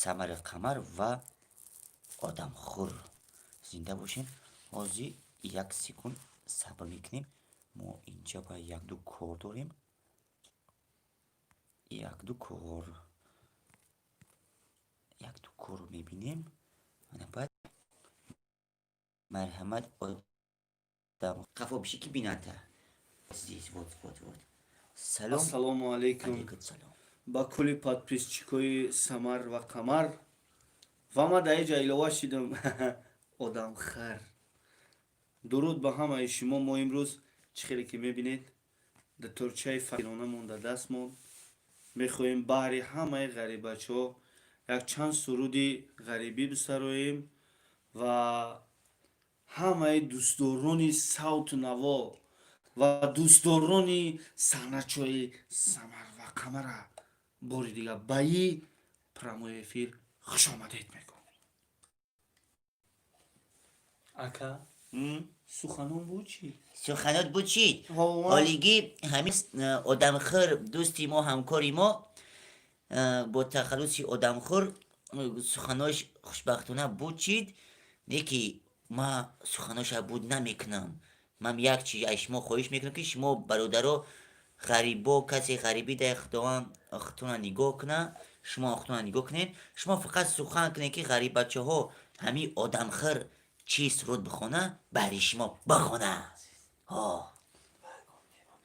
Самари Қамар ва Одамхӯр. Зинда бошем. Ҳозир як секунд сабр мекунем. Мо инҷа ба якду кор дорем, якду корро мебинем. Ана, баъд марҳамат, одам қафо биши, ки бината. Здесь, вот, вот, вот. Салом. Ассалому алайкум. Алейкум салом. Ба кулли подписчикои Самар ва Қамар. Ва ма дар иҷа илова шидам, Одамхар. Дуруд ба ҳамаи шумо. Мо имрӯз, чӣ хеле ки мебинед, дуторчаи фақирона монда дастмон, мехоҳем баҳри ҳамаи ғарибачаҳо якчанд суруди ғарибӣ бисароем ва ҳамаи дӯстдорони савту наво ва дӯстдорони саҳначои Самар ва Қамара бори дигар ба и прямой эфир хушомадед мегӯм. Ака, суханон буд чӣ? Суханот буд чӣ? Ҳолигӣ ҳамин Одамхӯр, дӯсти мо, ҳамкори мо, бо тахаллуси Одамхӯр, суханош хушбахтона буд чид, не ки ма суханоша буд намекунам. Ман як чиз аз шумо хоҳиш мекунам, ки шумо, бародаро, ғарибо, касе ғарибӣ дар, Худованд худтона нигоҳ куна, шумо худтона нигоҳ кунед. Шумо фақат сухан кунед, ки ғариббачаҳо, ҳамин Одамхӯр чӣ суруд бихона, баҳри шумо бихона.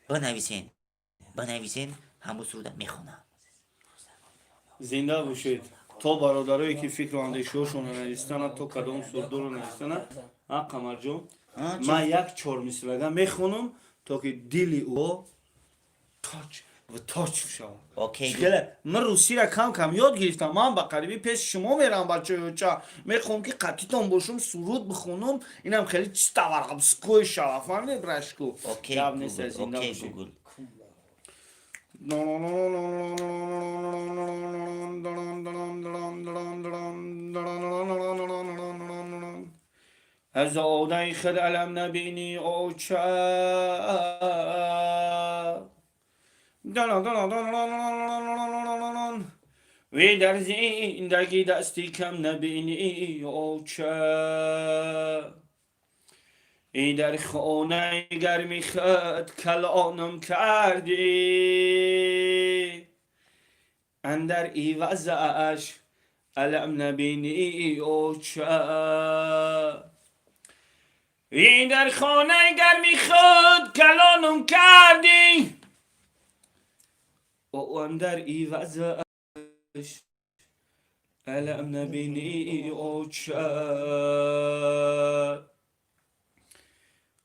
Бинависен, бинависен, ҳамун суруда мехонам. Зинда бошед. То бародарое ки фикру андешаҳошонро навистана, то кадом сурдоро навистана, а Қамарҷон, ман як чормисрага мехонам, то ки дили ӯ точ в точь шавад. Окей. Хеле ман русиро кам кам ёд гирифтам. Ман ба қарибӣ пеши шумо мерам, бачаёча. Мехоҳам, ки қатитон бошум, суруд бихонам. Инам хеле чиста воровской шава, фаҳмидед, брашку? Окей. Гап нест, Гугл. зинда Окей. бошед. Гугл. Аз одаи худ алам набинӣ, оча. Ви дар зиндагӣ дасти кам набинӣ, оча. И дар хонаи гарми худ калонам кардӣ, андар ивазаш алам набинӣ, оча. И дар хонаи гарми худ калонам кардӣ, андар ивазаш алам набинӣ, оча.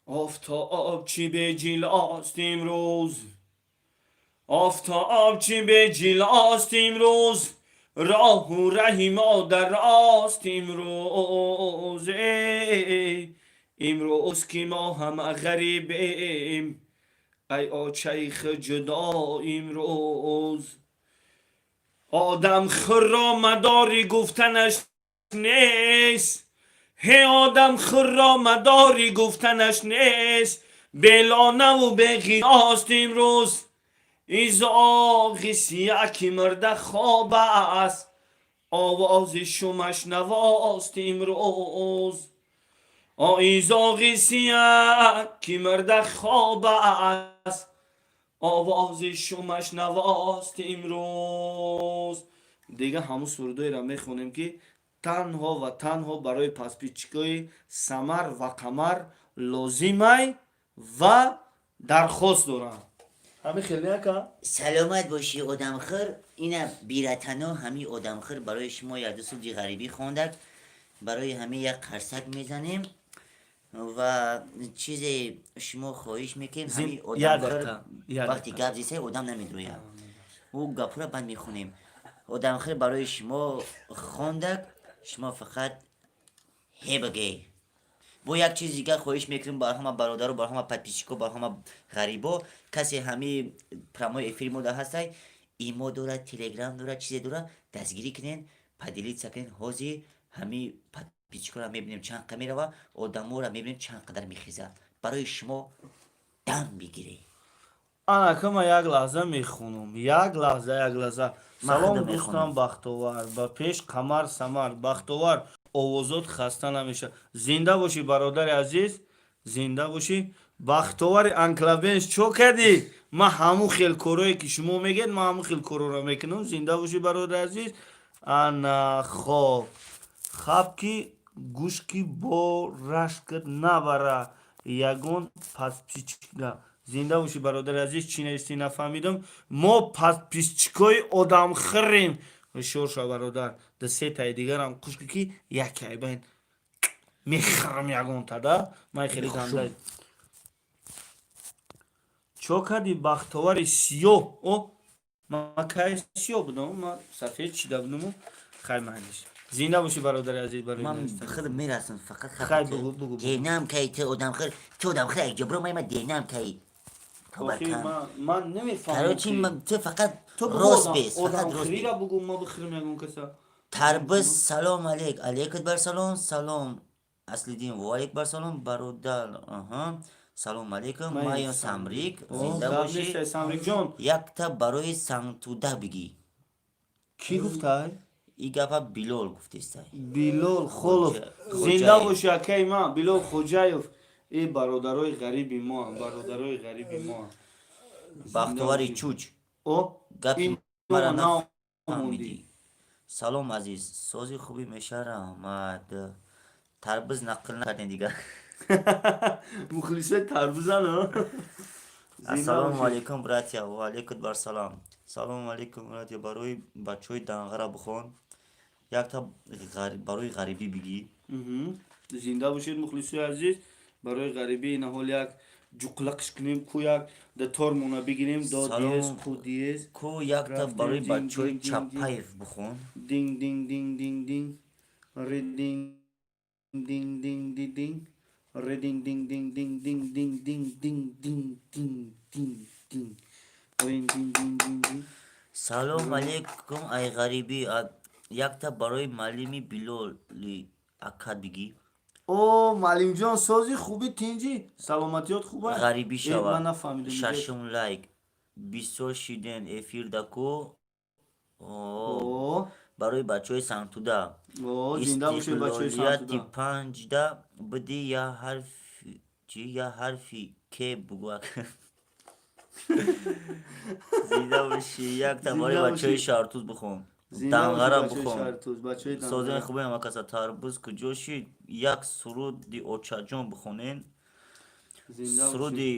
Офтоб чӣ беҷилост имрӯз, офтоб чӣ беҷилост имрӯз, роҳу раҳи модар рост имрӯз. Эй, имрӯз ки мо ҳама ғарибем, ай очаи худ ҷудо имрӯз. Одам хурро мадори гуфтанаш нест, ҳе, одам хурро мадори гуфтанаш нест, белонаву беғиност имрӯз. Изоғи сия ки мурда хоб аст, овози шумаш навост имрӯз. О, изоғи сия ки мурда хоб аст, овози шумаш навост имрӯз. Дига ҳамун сурудоеро мехонем, ки танҳо ва танҳо барои подписчикои Самар ва Қамар лозимай ва дархост дорам. Ҳами хеле, ака. Саломат бошӣ, Одамхӯр. Ина, биратано, ҳами Одамхӯр барои шумо якду суруди ғарибӣ хондак. Барои ҳами як қарсак мезанем ва чизе шумо хоҳиш мекунем. Ҳами Одамхӯр вақти гап зисай, одам намедрояд, ӯ гапҳоро банд мехонем. Одамхӯр барои шумо хондак, шумо фақат ҳе баге. Бо як чиз дигар хоҳиш мекунем бар ҳама бародару, бар ҳама подписчико, бар ҳама ғарибо. Касе ҳами прямой эфири мо дар ҳастай, имо дорад, Телеграм дорад, чизе дорад, дастгирӣ кунен, поделиться кунен. Ҳозир ҳами подписчикоро мебинем, чанд қадр мерава, одаморо мебинем, чанд қадар мехезад. Барои шумо дам бигиред. Анака, ма як лаҳза мехонам, як лаҳза, як лаҳза. Ман Салом, худам дӯстам. Мехонам. Бахтовар, ба пеш, Қамар, Самар. Бахтовар, овозот хаста намешавад. Зинда бошӣ, бародари азиз, зинда бошӣ. Бахтовари анклабенс, чо кардӣ? Ман ҳамун хел корое ки шумо мегӯед, ман ҳамун хел корора мекунам. Зинда бошӣ, бародари азиз. Ана, хоб хаб ки гӯшки бо рашкат набара ягон подписчика. Зинда бошӣ, бародари азиз. Чӣ навистӣ, нафаҳмидам. Мо подписчикои одамхӯрем. Ҳушёр шав, бародар. Да сетаи дигарам қушки ки яке айбайн мехӯрам ягонта да ман хеле ганда. Чо кардӣ, бахтовари сиёҳ? О, ман кай сиёҳ будам? Ман сафед чида будаму. Хай, майлиш. Зинда бошӣ, бародари азиз, барои Ман навистан. Худ мерасам фақат. Хай, бугу, бугу, бугу. Денам кай ту одамхӯр, ту одамхӯр, як ҷобро май ма денам кай. Охи, ман намефаҳмам. Короче, ту фақат ту бугу. Рост бес, фақат рост бес. Одамхӯрира бугу, ма бихӯрам ягон каса. Тарбиз, салом алейк. Алейкут бар салом. Салом, Аслиддин. Ва алейк бар салом, бародар. Аҳа, салом алейкум. Майон Самрик, зинда гап бошӣ. Нестай, Самрикҷон. Якта барои Сангтуда бигӣ. Кӣ гуфтай? И гапа Билол гуфтестай. Билол Холов. Хоҷаев. Зинда бошӣ, акаи ман Билол Хоҷаев. Э, бародарои ғариби моам, бародарои ғариби моам. Бахтовари чуч. О. Гапи ин мара намондӣ. нафаҳмидӣ. Салом, азиз, сози хубӣ меша, раҳмат. Тарбиз нақл накардем дигар. Мухлисои тарбузан. Ассалому алайкум, братья. Ва алайкум барсалам. Салому алайкум, братья. Барои бачаҳои Данғара бихон. Якта барои ғарибӣ бигӣ. Зинда бошед, мухлисои азиз. Барои ғарибӣ ина ҳол як ҷуқлақш кунем ку, як да тормона бигирем, до Салом. диез, ку диез. Ку якта Рафтем, барои динг, бачаҳои динг, динг. Чапаев бихон. Динг, динг, динг, динг, динг, ре, динг, динг, динг, ди, динг, ре, динг, динг, динг, динг, динг, динг, динг, динг, динг, динг, динг, динг, рин, динг, динг, динг, динг. Салом алейкум, ай ғарибӣ. Якта барои муаллими Билоли акад бигӣ. О, муаллимҷон, сози, хуби, тинҷӣ, саломатиёт хуба? Ғарибӣ Э, шава. Ман нафаҳмидам. Шашум лайк. Бисёр шиден эфирда ку. О, О. Барои бачаҳои Сангтуда. О, зинда бошед, бачаҳои Истиқлолияти Сангтуда. панҷда биди, я ҳарфи чи, я ҳарфи к бугу. Зинда бошӣ. Якта барои Зинда бачаҳои бошӣ. Шаҳртуз бихон. Зинда бошед, Данғара бачаҳои бихон. Шаҳртуз, бачаҳои Созини Данғара. хуби ҳамакаса. Тарбуз куҷо шид? Як суруди очаҷон бихонен. Зинда бошед. Суруди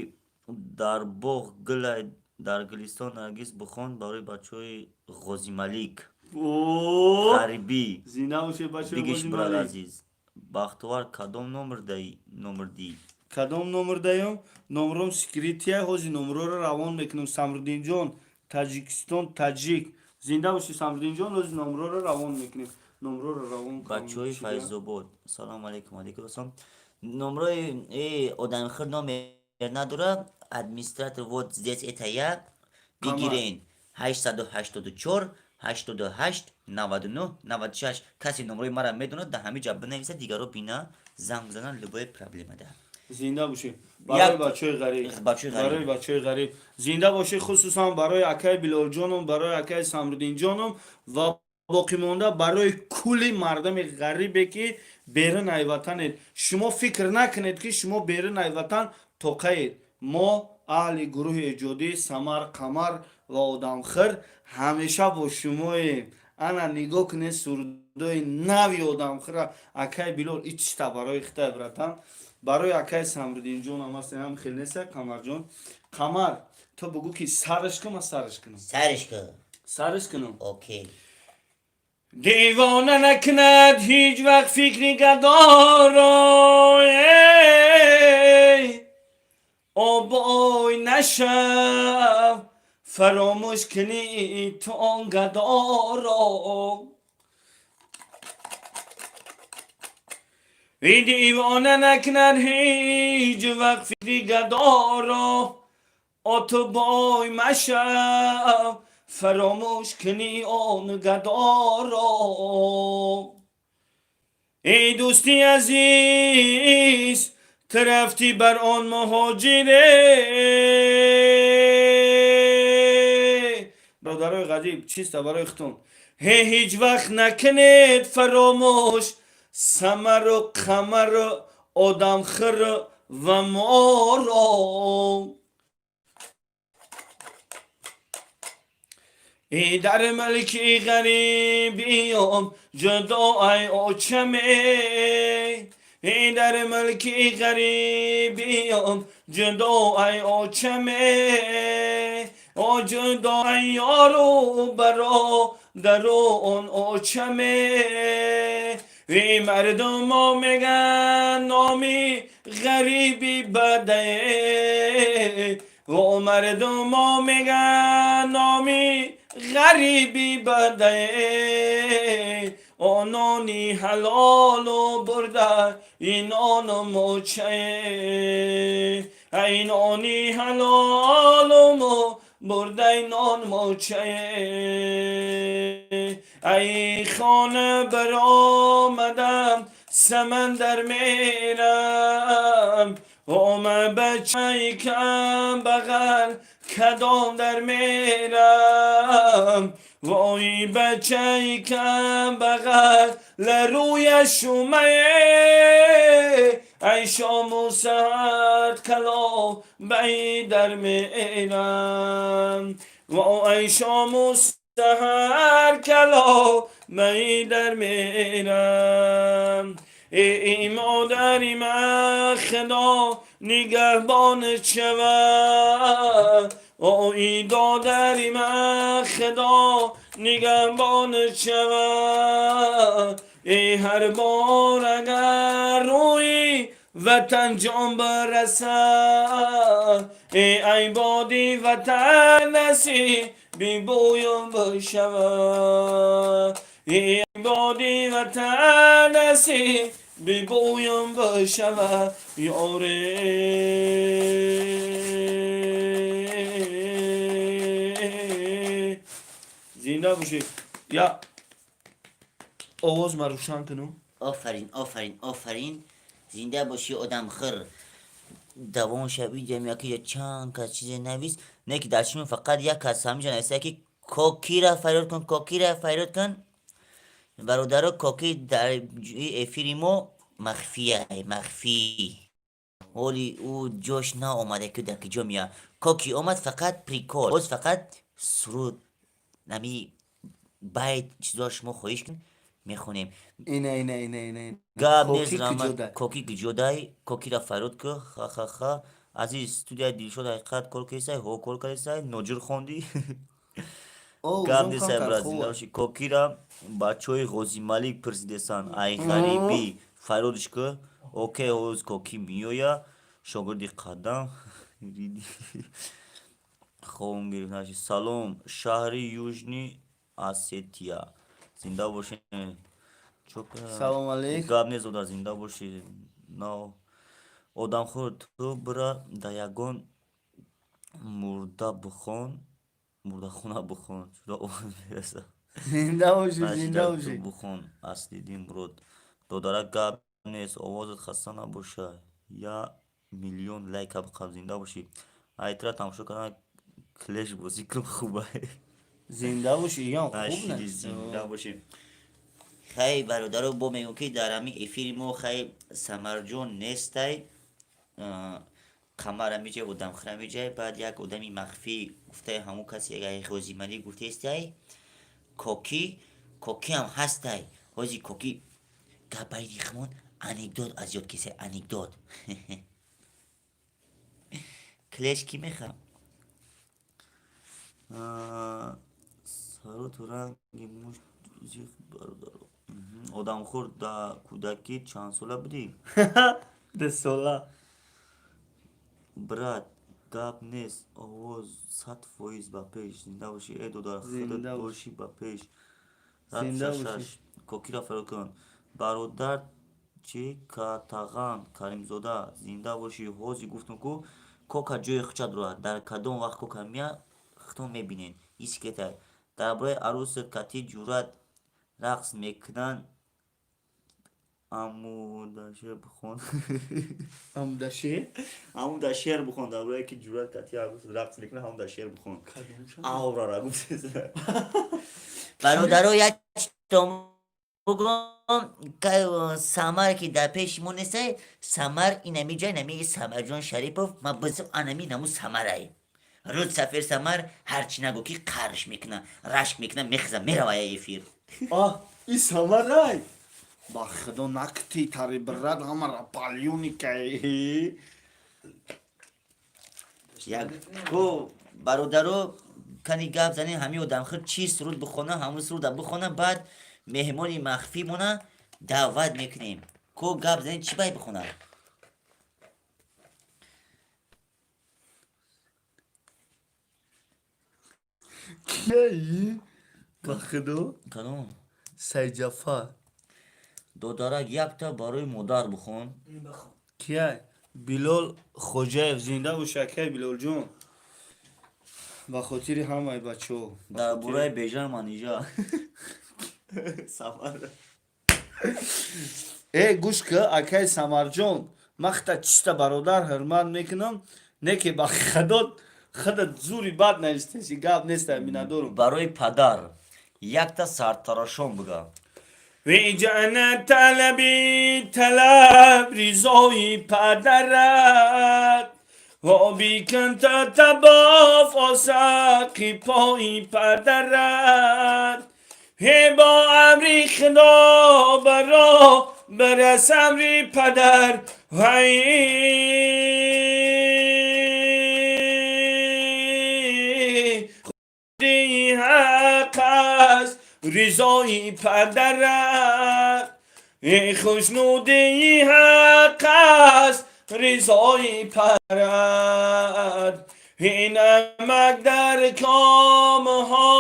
«Дар боғ гулай, дар гулистон наргиз» бихон барои бачаҳои Ғозималик. О. Ғарибӣ. Зинда бошед, бачаҳои Бигиш, брат. Ғозималик. Азиз Бахтовар, кадом номер даи, номер ди? Кадом номер даём? Номром секретия, ҳозир номрора равон мекунам. Самруддинҷон, Таҷикистон, таҷик, зинда бошӣ, Самруддинҷон. Ҳозир номрора равон мекунем, номрора равон. Бачаҳои Файзобод, салому алейкум. Алейкум ассалом. Номрои одамхӯр номер надорад. Администратор, вот здесь это я. Бигирен: 884 88 99 96. Касе номрои мара медонад, дар ҳамин ҷа бинависад, дигаро бина, занг бизанад, любое проблема да. Зинда бошӣ. Барои бачаҳои ғариб. Бачаҳои ғариб. Барои бачаҳои ғариб зинда бошӣ, хусусан барои акаи Билолҷоном, барои акаи Самруддинҷоном ва боқимонда барои кулли мардами ғарибе ки берун ай ватанед. Шумо фикр накунед, ки шумо берун ай ватан тоқаед. Мо аҳли гурӯҳи эҷодӣ Самар, Қамар ва Одамхир ҳамеша бо шумоем. Ана, нигоҳ кунед сурудои нави Одамхира. Акаи Билол, ичта барои хитай, братан, барои акаи Самруддинҷонам аст. Ҳам хел неста, Қамарҷон? Қамар, ту бугӯ ки сараш кун, ман сараш кунам. Сариш кун. Сараш кунам. Окей. Девона накунад ҳеҷ вақт фикри гадоро, эй, обой нашав, фаромӯш кунӣ ту он гадоро. Эй, девона накунад ҳеҷ вақт фикри гадоро, о, ту бой машав, фаромӯш кунӣ он гадоро. Эй, дӯсти азиз, ту рафтӣ бар он муҳоҷире. Бародарои ғариб, чиста барои хутон. Ҳе, ҳеҷ вақт накунед фаромӯш Самару Қамару Одамхиру ва моро. Эй, дар мулки ғарибиём ҷудо ай очаме. Эй, дар мулки ғарибиём ҷудо ай очаме, о ҷудо ай ёру бародару он очаме. Эй, мардумо меган, номи ғарибӣ бадае. О, мардумо меган, номи ғарибӣ бадае. О, нони ҳалолу бурда инону мочае. Ай, нони ҳалолу бурдай нон мочае. Ай, хона баромадам, самандар мерам. Ома, бачаи кам бағал кадом дар мерам? Вой, бачаи кам бағал ларуя шумае. Ай, шому саҳар кало баи дар мерам. Вой, шому саҳар кало баи дар мерам. Эй, модари ман, худо нигаҳбонат шавад. Ой, додари ман, худо нигаҳбонат шавад. Эй, ҳар бор агар рӯи ватан ҷон барасад, эй, ай боди ватан насиби бӯён бишавад. Эй, боди ватан насиби бӯён бишавад, ёре. Зинда бошед. Я овоз ма рӯшан кунум. Офарин, офарин, офарин, зинда бошӣ, одамхир. Давом шави. Ҷамъияки чанд кас чизе навис, не ки дар шумо фақат як кас ҳамиҷа нависта, ки Кокира фарёд кун, Кокира фарёд кун. Бародаро, Коки дар эфири мо махфия, махфӣ. Ҳоли ӯ ҷош наомада, ки дар киҷо меяд. Коки омад, фақат прикол. Боз фақат суруд, нами байт, чизоро шумо хоҳиш кун, мехонем. Ина, ина, ина, ина. Гап нест, раҳмат. Коки киҷодай? Кокира фарёд ку. Ха-ха-ха. Азиз, студияи Дилшод ҳақиқат кор кардисай? Ҳо, кор кардисай. Ноҷур хондӣ. Гап нестай, брат, зинда бошӣ. Кокира бачаҳои Ғозималик пурсидесанд. Ай ғарибӣ фарёдш ку. Окей, ҳоз Коки меоя. Шогирди қадам ховм гирифт наши. Салом, шаҳри Южный Осетия, зинда бошед. Салом алейк. Гап нест, ода, зинда бошӣ. Одамхӯр, ту бира да ягон мурда бихон, мурдахона бихон, шуда овоз мерасад. Зинда бошӣ, зинда бошӣ. Бихон, Аслиддин Мурод. Додарак, гап нест, овозат хаста набоша. 1 миллион лайка биқаб, зинда бошӣ. Айтра тамошо кардан, клеш бозӣ кун, хуба. Зинда бошӣ, ям хуб. Зинда бошӣ. Хай, бародаро, бо мегӯм, ки дар ҳамин эфири мо, хай, Самарҷон нестай, Қамар ҳамиҷай, Одамхир ҳамиҷай, баъд як одами махфӣ гуфтаи ҳамун касе Ғозималӣ гуфтестай. Коки, Кокиам ҳастай. Ҳози Коки гап байни химон анекдот аз ёд кесай, анекдот. Клеш ки мехарам? Сароту ранги муш зиқ, бародаро. Одамхӯр, да кӯдакӣ чандсола будӣ? 2 сола. Брат, гап нест, овоз 100% ба пеш, зинда бошӣ. Э, додар, худат бошӣ, ба пеш. Кокира фарёд кун. Бародар, чи катаған Каримзода, зинда бошӣ. Ҳозир гуфтум, ку Кока ҷои хуча дорад. Дар кадом вақт Кока меяд, худтон мебинед. Искета дар бораи арӯсат кати ҷуръат рақс мекунанд. Аму дар шеър бихон. Аму дар шеър? Ҳамун дар шеър бихон, дар бораe ки ҷуръат кати рақс мекунад, ҳамун дар шеър бихон. Аурара гуфт. Бародаро, як чизто бугум: Самар ки дар пеши мо нестай, Самар инами ҷа, инами Самарҷон Шарипов, ма бизм, анами наму Самарай. Рӯз сафер Самар ҳарчи нагӯ, ки қарш мекуна, рашк мекуна, мехеза, меравая эфир. А, и Самарай. Ба худо, накти тари брат, ҳамара палюникай. Як ко, бародаро, кани гап занем. Ҳамин одамхир чӣ суруд бихона, ҳамун суруда бихона, баъд меҳмони махфӣ мона даъват мекунем. Ко, гап занем, чӣ бай бихона? Кияи? Ба худо. Кадом? Сайҷафар. Додарак, якта барои модар бихон. Кияй? Билол Хоҷаев, зинда бош, акай Билолҷон. Ба хотири ҳамаи бачаҳо. Дар бораи Бежан Манижа Самар. Э, гӯш ка, акай Самарҷон, ман хита чиста бародар ҳурмат мекунам, не ки ба худо худа зури бад навистеси, гап неста, миннатдорум. Барои падар якта сартарошон буга. Виҷана талаби талаб ризои падарат, ҳобиканта табоф осақи пои падарат, ҳе бо амри худо баро барас амри падар, вай худи ҳақ аст ризои падарат, хушнудии ҳақ аст ризои падарат, инамак дар комҳо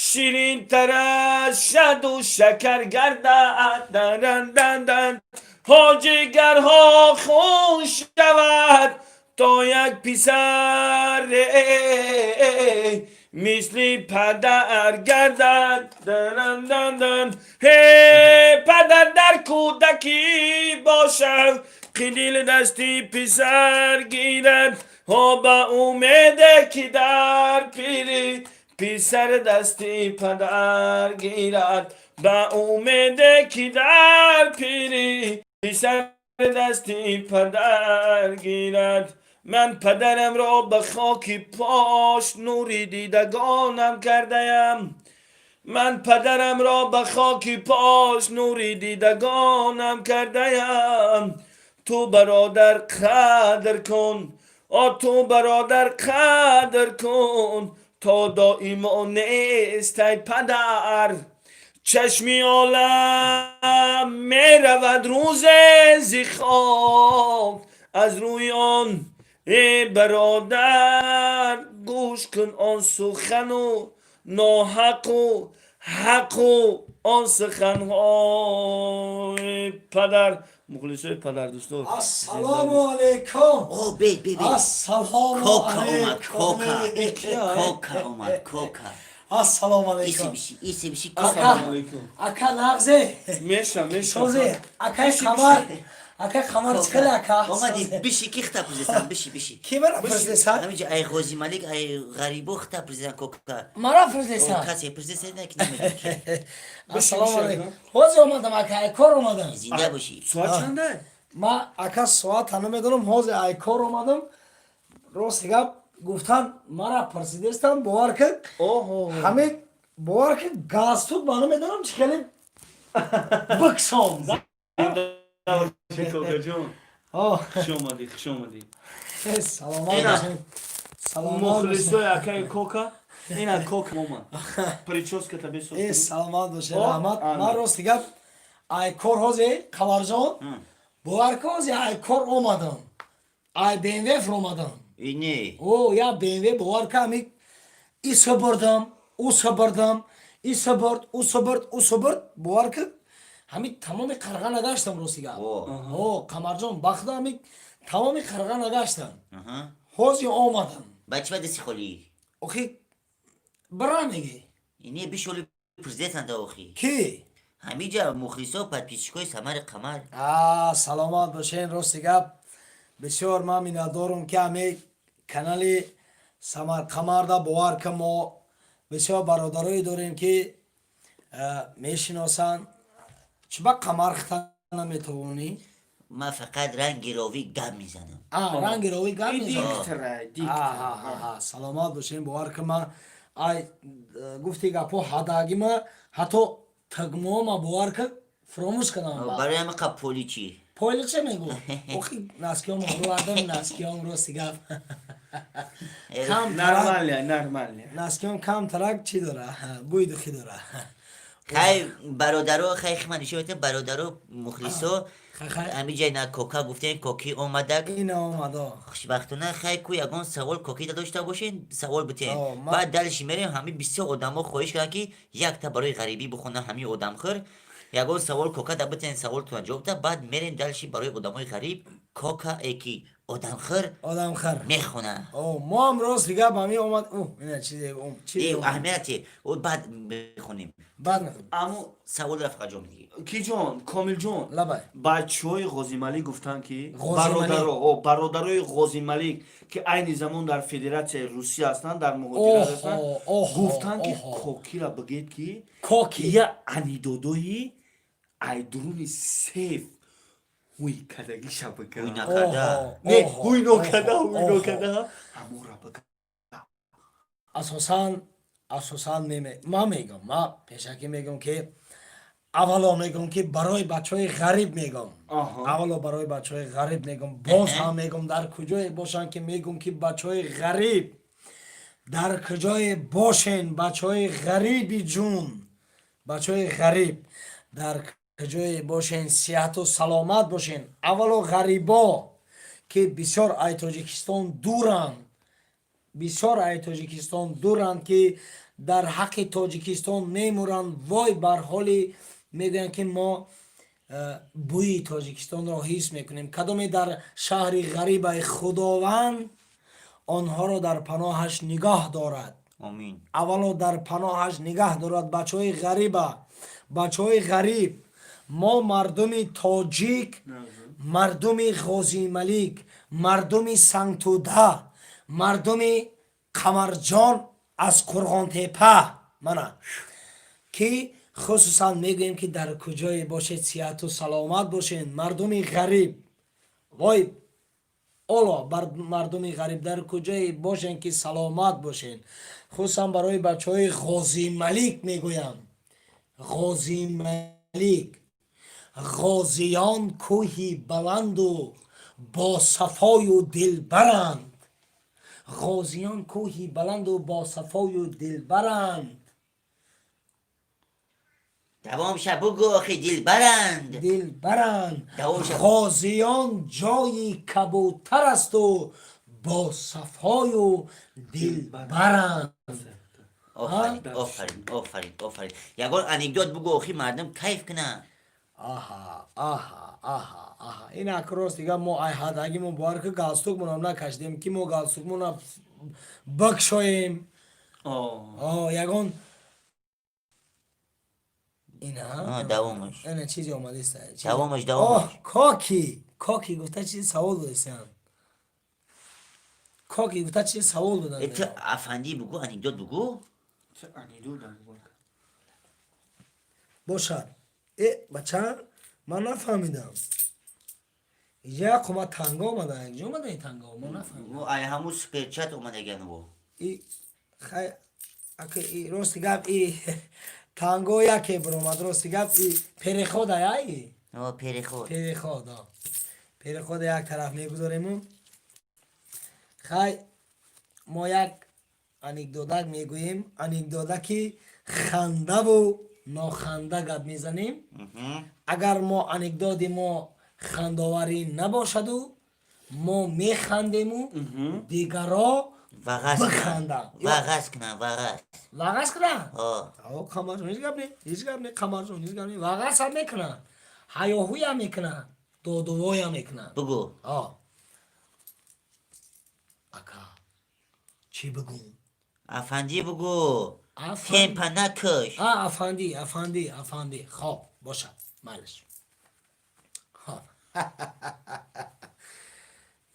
ширинтар аз шаду шакар гардад, дарандандан ҳоҷигарҳо хун шавад то як писар мисли падар гардад, дарандандан. Ҳе, падар дар кӯдакӣ бошад, қидил дасти писар гирад, ҳо ба умеде ки дар пирӣ писар дасти падар гирад, ба умеде ки дар пирӣ писар дасти падар гирад. Ман падарамро ба хоки пош нури дидагонам кардаям, ман падарамро ба хоки пош нури дидагонам кардаям. Ту, бародар, қадр кун, о ту, бародар, қадр кун, то доимо нестай падар. Чашми олам меравад рӯзе зи хок аз рӯи он, э бародар, гӯш кун он сухану ноҳақу ҳақу он суханҳои падар. Мухлисои падардӯстор. Ассалому алайкум. О, бе, бе, бе. Ассалому Кока омад, кока. алайкум. Кока омад, кока. Ассалому Иси алайкум. биши, иси биши. Ака, Ассалому алайкум. Ака, нағзе. Меша, меша. Созе, акай Қамар. Акай Қамар, чӣ хеле, ака? Омади. Созе. Биши, ки хта президент, биши, биши. Ки мара президент? Ҳамиҷа ай Ғози Малик, ай ғарибо хта президент, кока. Мара О, президент. Касе президент не, ки намедонам. Ассалому Биши, алайкум. Ҳозир омадам, ака, ай кор омадам. Зинда бошӣ. Соат чанда? Ма, ака, соата намедонам, ҳозир ай кор омадам. Рости гап гуфтан, мара президентам, бовар кун. Оҳо. Ҳамин, бовар кун, галстук ма намедонам чӣ хеле биксон. Кокаҷон. О, Хуш омадӣ, хуш омадӣ. Саломат Ина. бошед. Саломат бошед. Мухлисои акаи Кока, ина Кока омад, прическата бесоз. Э, саломат бошед, О, раҳмат. ана. Ман, рости гап, ай кор ҳозир, Қамарҷон, бовар кун, ҳозир ай кор омадам. Ай БМВ омадам. Не. О, я БМВ, бовар кун, ами иса бурдам, уса бурдам, иса бурд, уса бурд, уса бурд, бовар кун, ҳами тамоми қарға нагаштам, рости гап. О. О, Қамарҷон, бахда ҳами тамоми қарға нагаштам. Аҳа. Ҳозир омадам. Ба чӣ ба дасти холӣ? Охи, бира меги. Не, бишоли президентанда охи. Ки? Ҳамиҷа мухлисо, подписчикои Самари Қамар. А, саломат бошен. Рости гап, бисёр ман миннатдорум, ки ҳами канали Самарқамарда, бовар ка, мо бисёр бародарое дорем, ки мешиносанд. Чиба қамар хита наметавонӣ? Ман фақат ранги ровӣ гап мезанам. А, ранги ровӣ гап И мезанӣ. Диктора, диктор. Саломат бошем. Бовар ка, ман ай гуфти гапҳо ҳадагима, ҳатто тагмома, бовар ка, фуромӯш кардам. Барои ҳамин қа поличи. Пойле че мегӯ? Охи, носкиём овардам, носкиём, рости гап, кам тарак. Нормально, нормально. Носкиём кам тарак чӣ дора, бӯи духӣ дора. Хай, бародаро, хай, химан нишон метам, бародаро, мухлисо. Хай, хай. Ҳамиҷа на кока гуфтем, коки омадак. Ина омадо. Хушбахтона, хай, ку ягон савол кокида дошта бошен, савол битен. О, Баъд дальше мерем. Ҳами бисёр одамо хоҳиш карданд, ки якта барои ғарибӣ бихонам. Ҳами одамхӯр, ягон савол кокада битен, саволтона ҷавоб да, баъд мерем дальше барои одамои ғариб. Кока эки одамхӯр Одамхар мехона. О, мо ҳам, рост гап, ҳами омад. О, ина чизе чизе Э, омад. Аҳамияте о, баъд мехонем. Баъд мехонем. Аммо Саволро фақат ҷавоб медиҳӣ. Киҷон, Комилҷон, Лабай. бачаҳои Ғозималик гуфтанд, ки Ғозималик. бародаро, о, бародарои Ғозималик, ки айни замон дар Федератсияи Русия ҳастанд, дар муҳоҷират ҳастанд, Оҳо, гуфтанд, ки оҳо. Кокира бигед, ки Коки я анидодои айдуруни сейф ҳуй кардагиша бига. Ҳуй накарда. Не, Оҳо, ҳуй нокарда, оҳо, ҳуй оҳо. нокарда, ҳамора бига. Асосан ман мегӯм, ман пешакӣ мегӯм, ки аввало мегӯм, ки барои бачаҳои ғариб мегӯм. Аввало барои бачаҳои ғариб мегӯм, боз ҳам мегӯм, дар куҷое бошанд, ки мегӯм, ки бачаҳои ғариб, дар куҷое бошен, бачаҳои ғариби ҷун, бачаҳои ғариб, дар куҷое бошен, сиҳату саломат бошен. Аввало ғарибо, ки бисёр ай Тоҷикистон дуранд, бисёр ай Тоҷикистон дуранд, ки дар ҳаққи Тоҷикистон мемуранд, вой бар ҳоли мегӯянд, ки мо бӯи Тоҷикистонро ҳис мекунем. Кадоме дар шаҳри ғарибаи, Худованд онҳоро дар паноҳаш нигоҳ дорад. Омин. Аввало дар паноҳаш нигаҳ дорад бачаҳои ғариба. Бачаҳои ғариб, мо мардуми тоҷик, мардуми Ғозималик, мардуми Сангтуда, мардуми Қамарҷон аз Қурғонтепа, мана ки хусусан мегӯем, ки дар куҷое бошед, сиҳату саломат бошед. Мардуми ғариб, вой оло бар мардуми ғариб, дар куҷое бошен, ки саломат бошед. Хусусан барои бачаҳои Ғозималик мегӯям. Ғозималик, ғозиён кӯҳи баланду босафою дилбаранд, ғозиён кӯҳи баланду босафою дилбаранд. Давом ша, бугӯ, охи, дилбаранд. Дилбаранд. Давом ша. Ғозиён ҷои кабутар асту босафою дилбаранд. Офарин, офарин, офарин, офарин. Ягон анекдот бугӯ, охи, мардум кайф кунанд. Аҳа, ин ак, рост дига, мо ай ҳадагимо, бовар ки, галстукмонам накашидем, ки мо галстукмона бикшоем. О, ягон ина. Давомаш. Ина чизе омадиста. Давомаш, давомаш. Коки гуфта, чизи савол додистам. Коки гуфта, чизи савол додан. Ту афандӣ, бугӯ, анекдот бугӯ. Бошад. Э, бача, ман нафаҳмидам, иҷа як қума танга омада. Якҷо омада ин танга, мо нафаҳмидам. Ай ҳамун суперчат омадагану. И хай, ака, и рости гап, и танго яке биромад. Рости гап, и переход ай. Переход. Переход, переход як тараф мегузорему. Хай, мо як анекдодак мегӯем, анекдодаки хандаву ноханда гап мезанем. Агар мо анекдоди мо хандоварӣ набошаду, мо механдему, дигаро биханданд. Вағаз кунанд, вағаз. Вағаз кунанд, Қамарҷон, ҳеҷ гап не, ҳеҷ гап не, Қамарҷон, ҳеҷ гап не. Вағазам мекунанд, ҳаёҳуям мекунанд, додувоям мекунанд. Бугӯ. Ака, чӣ бигӯм? Афандӣ бугӯ, темпа накаш. Афандӣ, афандӣ, афандӣ. Хоб, бошад, майлаш. Хоб,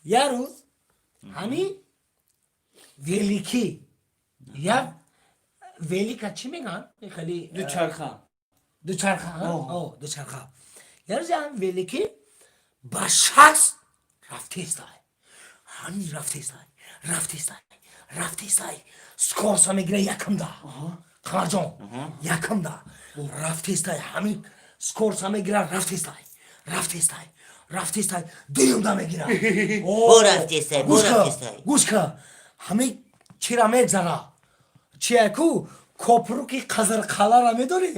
як рӯз ҳамин велики, як велика, чӣ мегӯянд, хеле Дучарха. Дучарха, дучарха. Як рӯз ҳамин велики ба 60 рафтестай, ҳамин рафтестай, рафтестай, рафтестай, скоростьа мегира якамда. Қамарҷон, якамда рафтестай, ҳамин скоростьа мегира, рафтестай, рафтестай, рафтестай, дуюмда мегира. Бо рафтестай, бо рафтестай. Гӯш ка, ҳамин чира мегзара, чия ку, копруки Қазирқалара медонӣ?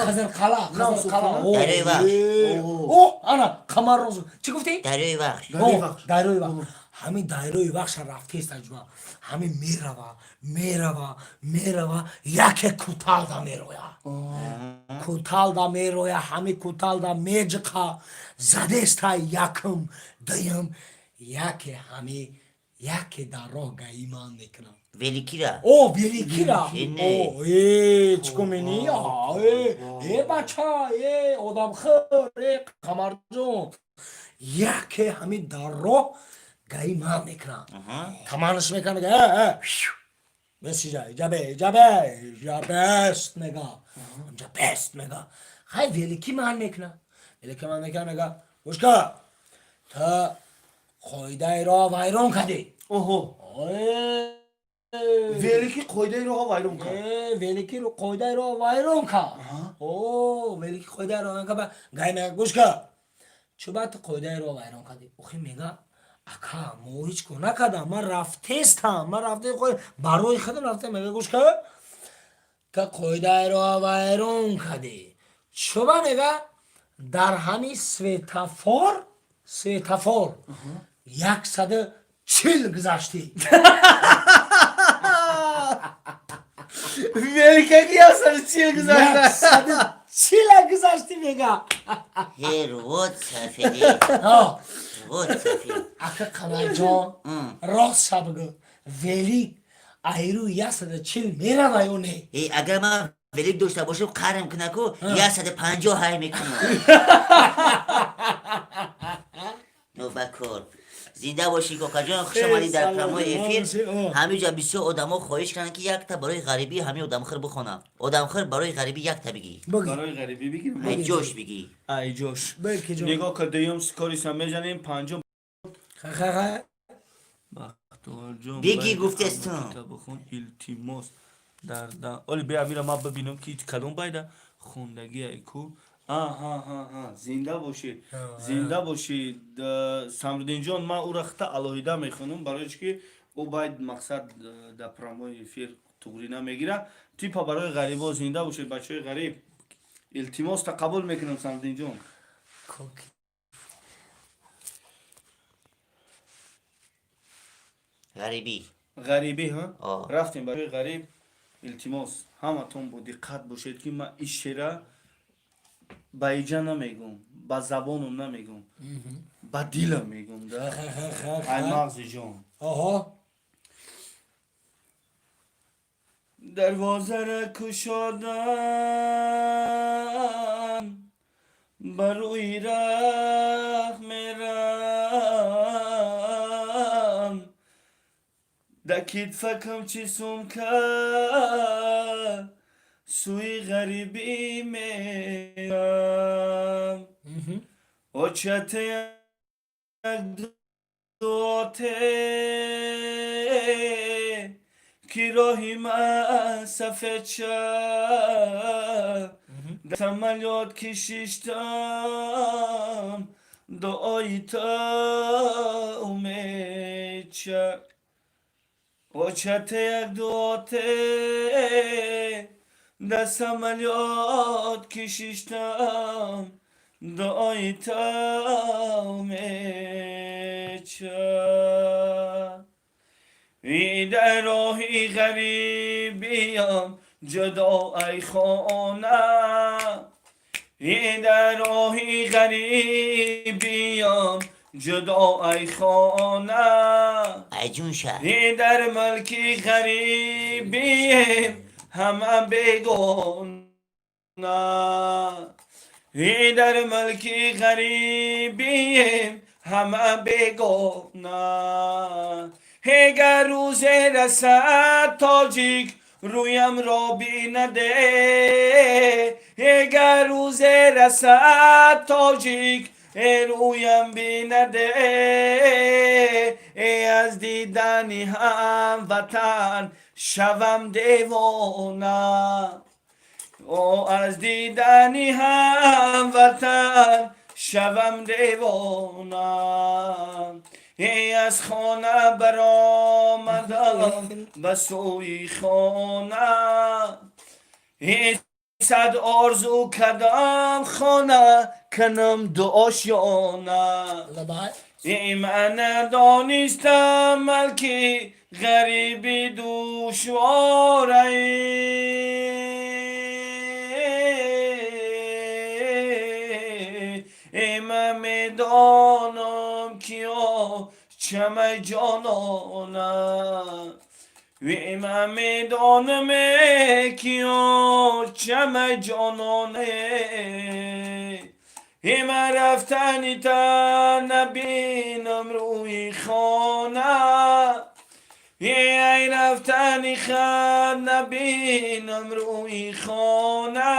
Қазирқала, Қазирқала. Дарёи Вахш. О, ана Қамар розу чӣ гуфтӣ? Дарёи Вахш. Дарёи Вахш. Ҳамин дарёи Вахша рафтеста, ҷуа, ҳамин мерава, мерава, мерава, яке куталда мероя, куталда мероя, ҳамин куталда меҷиқа, задеста якм, дуюм, яке ҳами яке дар роҳ гаиман мекунам. Великира. О, великира. Э, чӣ кумини, э, бача, э, одамхӯр, э, Қамарҷон, яке ҳамин дар роҳ гаиман мекунам, камараш мекунам, мега: бес иҷа, иҷа бе, иҷа бе, иҷа бест, мега, иҷа бест, мега. Хай, велики ман мекунам, велики ман мекунам, мега: гӯш ка, ту қоидаи роҳ вайрон кардӣ. Оҳо, велики қоидаи роҳ вайрон кард. Велики қоидаи роҳ вайрон кард. О, велики қоидаи роҳ вайрон кард. Гай мега: гӯш ка, чӯба ту қоидаи роҳ вайрон кардӣ? Охи, мега, ака, мо ҳеҷ кор накардам, ман рафтестам, ман рафте, барои худам рафтем. Мега: гӯш ка, ту қоидаи роҳ вайрон кардӣ, чӯба, мега, дар ҳамин светофор, светофор 140 гузаштӣ. Великаки 140 гузашта. 140 гузаштӣ, мега. Ҳер вот сафеди, вот сафед. Ака Қамарҷон, ростша бигӯ, велик айру 140 мерава ё не? Э, агар ман велик дошта бошам, қарм кунаку, 150 ҳай мекунам. Нобакор, зинда бошӣ, кокаҷон, хуш омадӣ дар прямой эфир. Ҳамиҷа бисёр одамо хоҳиш карданд, ки якта барои ғарибӣ ҳамин одамхӯр бихонам. Одамхӯр, барои ғарибӣ якта бигӣ. Барои ғарибӣ бигирам? Ай ҷош бигӣ. Ай ҷош. Нигоҳ ка, дуюм скоростьа мезанем, панҷум. Бахтуворҷон. Бигӣ, гуфтестум. Бихон, илтимос. Оли бия, мира ман бибинам, ки кадом байда хондагиай ку. Аҳаҳаҳа, зинда бошӣ, зинда бошӣ, Самруддинҷон. Ман ӯра хита алоҳида мехонам, барои чи ки ӯ байд мақсад дар прямой эфир туғрӣ намегира. Типа барои ғарибо, зинда бошед, бачаҳои ғариб. Илтимоста қабул мекунам, Самруддинҷон. Ғарибӣ. Ғарибӣ, ҳа, рафтем. Барои ғариб, илтимос, ҳаматон бо диққат бошед, ки ман ин шера ба иҷа намегум, ба забонам намегум, ба дилам мегум да, ай мағзи ҷон. Дарвозара кушодан, ба рӯи рах мерам, да китфакам чи сумка, сӯи ғарибӣ мерам. Очате, як дуоте, ки роҳи ман сафед шав. Дар самолёт ки шиштам, дуои та умед шав. Очате, як дуоте, дар самолёт ки шиштам, дуои та умед шав. Дар роҳи ғарибиям ҷудо ай хона, дар роҳи ғарибиям ҷудо ай хона. Ай. Айҷун ша. Дар мулки ғарибием ҳама бегона, дар мулки ғарибием ҳама бегона. Эгар рӯзе расад, тоҷик рӯямро бинаде, эгар рӯзе расад, тоҷик рӯям бинаде, э аз дидани ҳамватан шавам девона, о аз дидани ҳамватан шавам девона. Э аз хона баромадам ба сӯи хона, э сад орзу кардам хона канам дуошёна. Лабай. Э ман надонистам малки ғариби душворае. Э ман медонам, ки чамай ҷонона, э ман медонам, ки чамай ҷононе. Э ман рафтани та набинам рӯи хона, э ай рафтани хат набинам рӯи хона.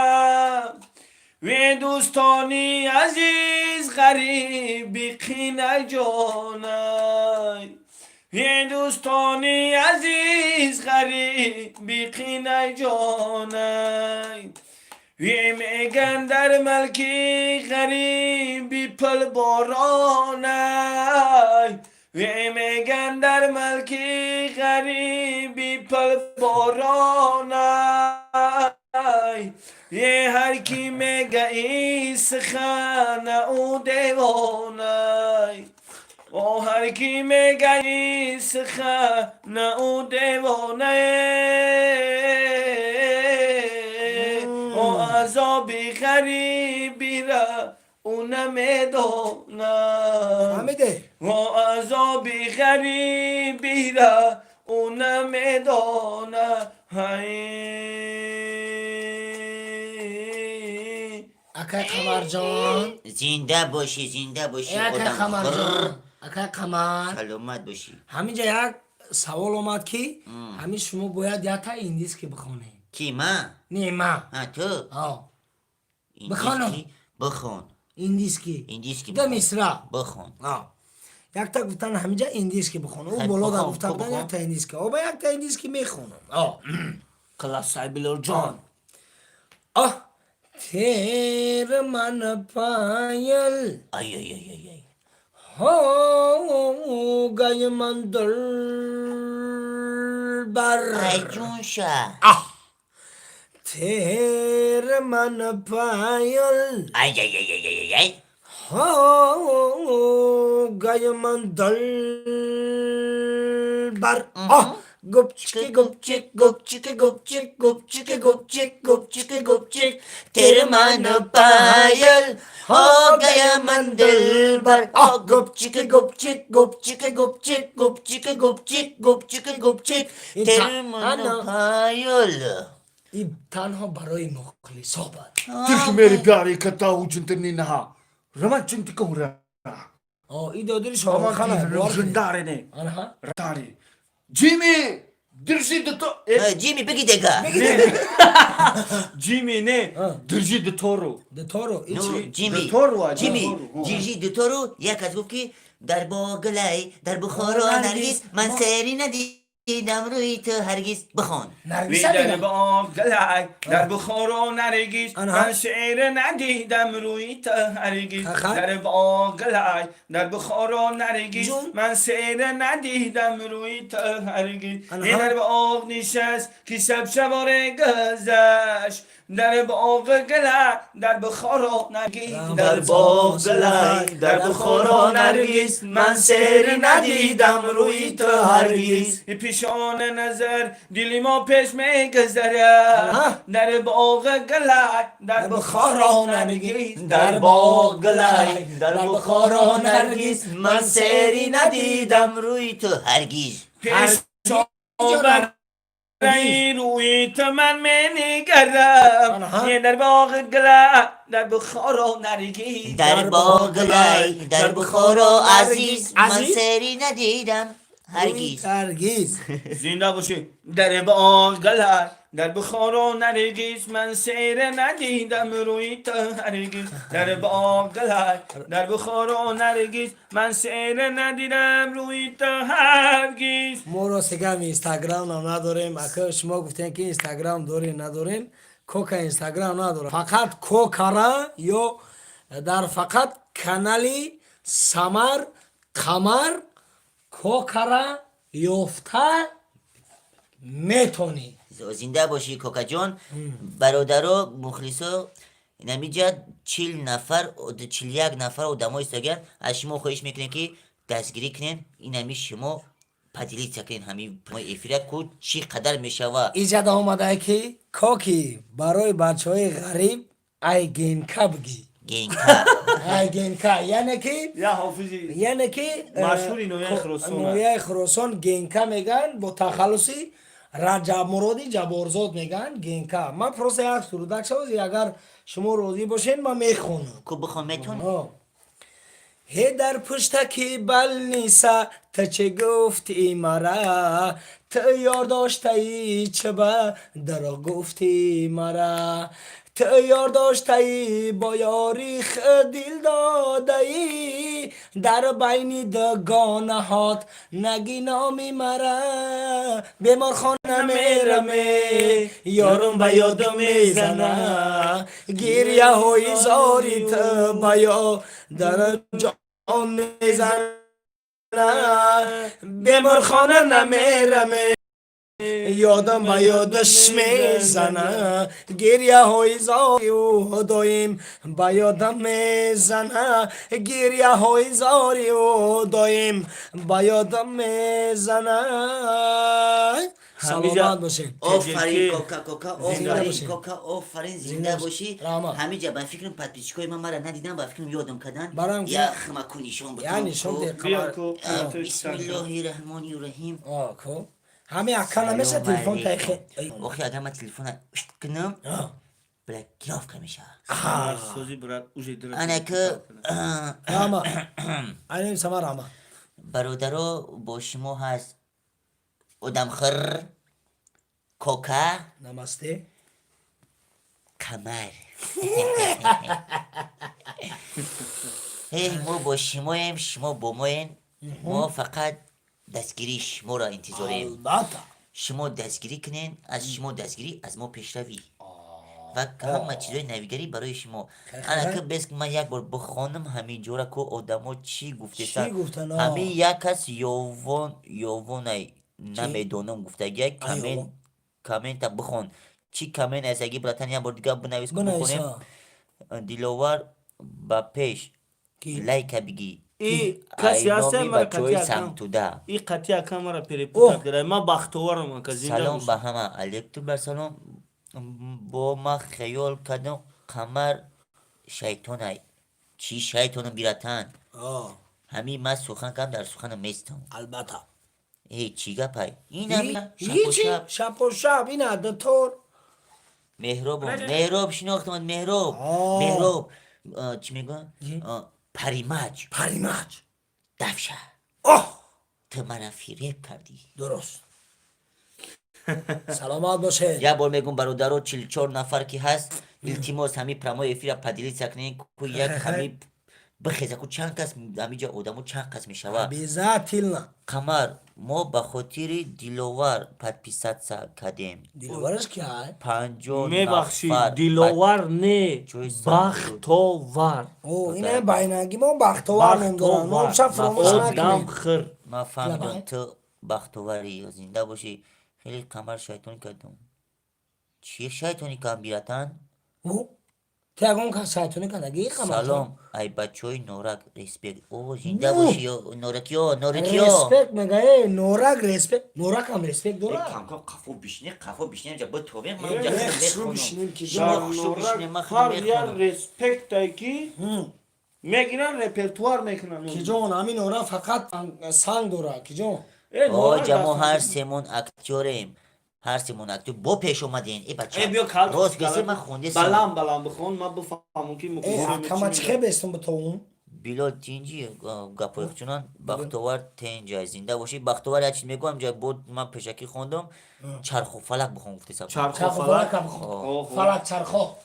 Ве дӯстони азиз, ғариби қинай ҷонай, е дӯстони азиз, ғариби қинай ҷонай. Ве меган дар малки ғариби пул боронай, ве меган дар малки ғариби пул боронай. Е ҳар ки мега ин сухана, ӯ девонай, о ҳар ки мега ин сухана, ӯ девонай, о азоби ғарибира ӯ намедонад. Фаҳмиде? О азоби ғарибира ӯ намедонад. Ҳай. Акай Қамарҷон. Зинда бошӣ, зинда бошӣ. Э, акай одам. Қамарҷон, акай Қамар. Саломат бошӣ. Ҳаминҷа як савол омад, ки ҳамин шумо бояд якта индиски бихонед. Ки, ма? Не, ма. А, ту. О. Бихонам? Индиски бихон. Индиски. Индиски. Да мисра. Бихон. А. Якта гуфтан, ҳаминҷа индиски бихон, ӯ Хай, болода бихон, гуфта ту будан. бихон. Якта индиски, оба якта индиски мехонам. О. Классай, Билолҷон. Оҳ, тер ман паял ай ай ай ай ай हो गए मन दिलबर. Ай ҷун ша. आह, तेर मन पायल ай ай ай ай ай ай हो गए मन दिलबर. आह, गुपचिक गुपचिक गुपचिक गुपचिक गुपचिक गुपचिक गुपचिक गुपचिक. तेरे मन पायल हो गया मन दिलबर. ओ गुपचिक गुपचिक गुपचिक गुपचिक गुपचिक गुपचिक गुपचिक गुपचिक, तेरे मन पायल. И танҳо барои мухлисо бад. Тирки мери пяри ката учинтини наха. Раман чинти кура. О, и додири шоҳхана. Жиндарене. Анаҳа. Тари. Джими, держи до то. Э, Ҷими, биги дега. Джими не, держи до тору. Деторо. Ну, Ичи. Ҷими. Дутору, а, Ҷими. дутору. Ҷижи дутору. Як кас гуфт, ки дар боглай, дар Бухоро наргиз, ман сери надидам рӯи ту ҳаргиз. Бихон. Наргиса. Дар мегам. боғлай, дар Бухоро наргиз, Анаҳа. ман шеър надидам рӯи ту ҳаргиз. Хаха. Дар боғлай, дар Бухоро наргиз, Ҷун. ман шеър надидам рӯи ту ҳаргиз. Анаҳа. Дар боғ нишаст, ки шаб шаборе гузашт. Дар боғ гулай, дар Бухоро наргиз, дар боғ гулай, дар Бухоро наргиз, ман сери надидам рӯи ту ҳаргиз. Пешона назар дили мо пеш мегузарад, дар боғ гулай, дар Бухоро наргиз, дар боғ гулай, дар Бухоро наргиз, ман сери надидам рӯи ту ҳаргиз. Пеш рӯи ту ман менигарам, дар боғ гулай, дар Бухоро наргиз, дар боғ гулай, дар Бухоро азиз, ман сери надидам ҳаргиз. Ҳаргиз. Зинда бошӣ. Дар боғ гулай, дар Бухоро наргиз, ман сери надидам рӯи ту ҳаргиз. Дар боғ гулай, дар Бухоро наргиз, ман сери надидам рӯи ту ҳаргиз. Мо ростигам инстаграмам надорем. Ака, шумо гуфтем, ки инстаграм дорем, надорем. Кока инстаграм надорам, фақат кокара ё дар фақат канали Самар Қамар кокара ёфта метонӣ. Зинда бошӣ, кокаҷон. Бародаро, мухлисо, намиҷа 40 нафар, 41 нафар одамо истогиянд. Аз шумо хоҳиш мекунем, ки дастгирӣ кунем. Инами шумо поделиться кунем ҳамин эфира, ку чӣ қадар мешава. Иҷада омадае, ки коки барои бачаҳои ғариб ай генка бигӣ. Генка. Ай генка, яъне ки Я ҳофизи яъне ки машҳури ноҳияи Хуросон. Ноҳияи Хуросон Генка мегӯянд, бо тахаллуси Раҷабмуроди Ҷаборзод мегӯянд Генка. Ман просто як сурудак шавози, агар шумо розӣ бошед, ман мехонам. Ку бихон, метон. Ҳе, дар пуштаки балниса ту чӣ гуфтӣ мара? Ту ёр доштаӣ, чиба дурӯғ гуфтӣ мара? Ту ёр доштаӣ, бо ёри худ дил додаӣ, дар байни дугонаҳот наги номи мара. Беморхона мераме, ёрум ба ёдум мезана, гирьяҳои зори ту ба ёдар ҷон мезана. Беморхона намераме, ёдам ба ёдаш мезана, гирьяҳои зори ӯ доим ба ёдам мезана, гирьяҳои зори ӯ доим ба ёдам мезана. Саломат бошед. Офарин, кока, кока, Зинда офарин. бошед. Кока, офарин, зинда бошӣ. Раҳмат. Ҳамиҷа ба фикрам подписчикои ман мара надидам, ба фикрам ёдам кардан. Барам Я хмаку нишон Я нишон бутам. де. Биё, Қамар. ку. Бисмиллоҳи раҳмони раҳим. О, ку ҳами акка намеша телефон тайхе. Охи, агар ман телефона кунам, блокировка мешавад. Сози, брат, уже. Ана ки. Раҳмат, айнем Самар, раҳмат. Бародаро, бо шумо ҳаст одамхир Кока. Намасте. Қамар. Мо бо шумоем, шумо бо моем. Мо фақат дастгирии шуморо интизорем. Албатта. Шумо дастгирӣ кунен, аз шумо дастгирӣ, аз мо пешравӣ ва ҳама чизои навигарӣ барои шумо. Ана ки бес ман як бор бихонам ҳамин ҷора, ку одамо чӣ гуфтесан. Чӣ гуфтан, а? Ҳамин як кас ёвон ёвонай намедонам гуфтагия коммент. Ёвон. Коммента бихон, чӣ коммент аст аги, братан, як бор дига бинавис, ку Бинавис. бихонем. А. Диловар, ба пеш. Ки? Лайка бигӣ. И касе ҳаста Айноми мара бачаҳои қатъи акам. Самтуда. И қатъи акам мара перепутать карда, ман бахтоварам, ака, зинда Салом бош. ба ҳама, алейкум бар салом. Бо ма хаёл кардам, Қамар шайтонай. Чӣ шайтонам, биратан? А, ҳамин ман сухан кардам, дар суханам местам. Албатта. Э, чӣ гапай инам? Ҳичи. Шапошап. Шапошап ина дутор. Меҳробом, Меҳроб, шинохтамад, Меҳроб. А. Меҳроб, чӣ мегӯям? Чӣ? Паримаҷ. Паримаҷ. Дафша. Оҳ. Ту мара фиреб кардӣ. Дуруст, саломат бошед. Як бор мегӯм, бародаро, 44 нафар ки ҳаст, илтимос, ҳамин прямой эфира поделиться кунед, ку як ҳамин бихеза, ку чанд кас ҳамиҷа одамо, чанд кас мешава. Обязательно. Қамар, мо ба хотири Диловар подписаться кардем. Диловараш ки ай? 50 Мебахшӣ. нафар. Диловар не. Чӯи. Бахтовар. О, ина байнаги мо Бахтовар ном дорам, номша фуромӯш Одам накунед. хир. Ман фаҳмидам. Лабай. Ту бахтоварӣ, зинда бошӣ. Хеле Қамар шайтон кардам. Чи шайтони кам, биратан? Ту ягон кас шайтонӣ кардагӣ? Салом, ай бачаҳои Норак, респект. О, зинда бошӣ, норакиё, норакиё. Респект мега, э, Норак, респект. Норакам респект дорад. Камкам қафо бишине, қафо бишине, ҷа битовем. Ҳар як респектай ки мегиран, репертуар мекунан. Киҷон, ҳамин Норак фақат санг дорад, киҷон. Оҷа, мо ҳар семон актёрем, ҳар семон актёр. Бо пеш омаден, э бача, рост гесе, ман хонде. Балам балам бихон, ман бифаҳмам ки. Акама, чӣ хеб бестум битовум? Билол, тинҷи, гапои чунон. Бахтовар тенҷай, зинда бошӣ, Бахтовар. Як чиз мегӯям, ҷа бо ман пешакӣ хондам, Чарху фалак бихон гуфтеса. Фалак чархо.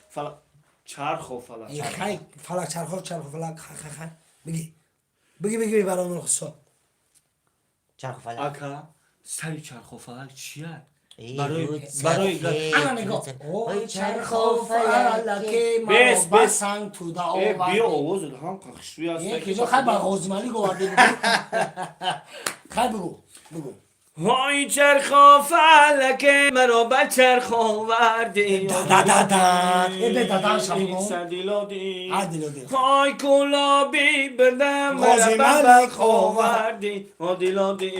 Чарху фалак. Хай, фалак чархо, чарху фалак. Хай, хай, биги, биги, биги, баромон хусо. Чарху фалак. Ака, сари чарху фалак чия? Ой, чарху фалаке маро ба санг туда. Биё, овоз ҳам хушрӯй аст. Киҷо, хай, ба Ғозималӣ говарди. Хай, бугу, бугу. Вой, чархо фалаке маро ба чарх овардӣ. Дададан. Дилоди. Вой, кӯлобӣ бирдам, маро ба балх овардӣ. Дилоди,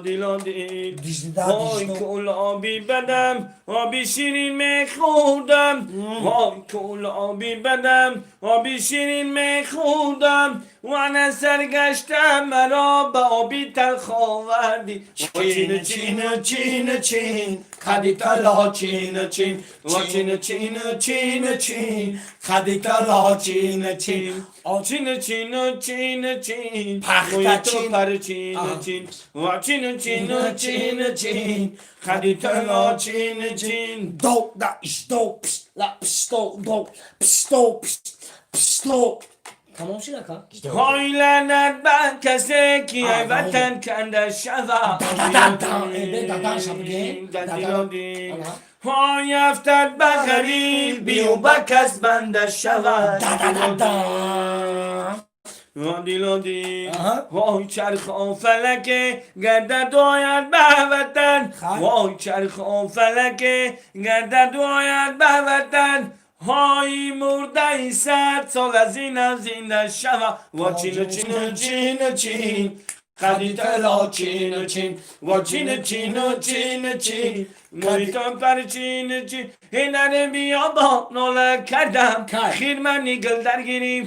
дилоди. Вой, кӯлобӣ бадам, оби ширин мехӯрдам. Вой, кӯлобӣ бадам, оби ширин мехӯрдам. Вана саргаштам, маро ба оби талх овардӣ. Чин чин чин чин, қади тало чин чин. Чин чин чин чин, қади тало чин чин. Чин чин чин чин, пахта чин. Пар чин чин. Чин чин чин чин, қади тало чин чин. До да иш до пш ла пш до до пш до пш пш до. Тамом шид, ака. های لعنت بر کسی که ای وطن کنده شود. های افتد به غریب بیو به کس بنده شود. دیلادی. وای چرخ فلک گردد آید به وطن. وای چرخ فلک گردد آید به وطن. های مرده 100 سال از این زنده شود. و چین چین چین چین، قدی طلا چین چین. و چین چین چین چین، مویتان پر چین چین. هنر بیابان ناله کردم، خیرمنی گل در گیریم.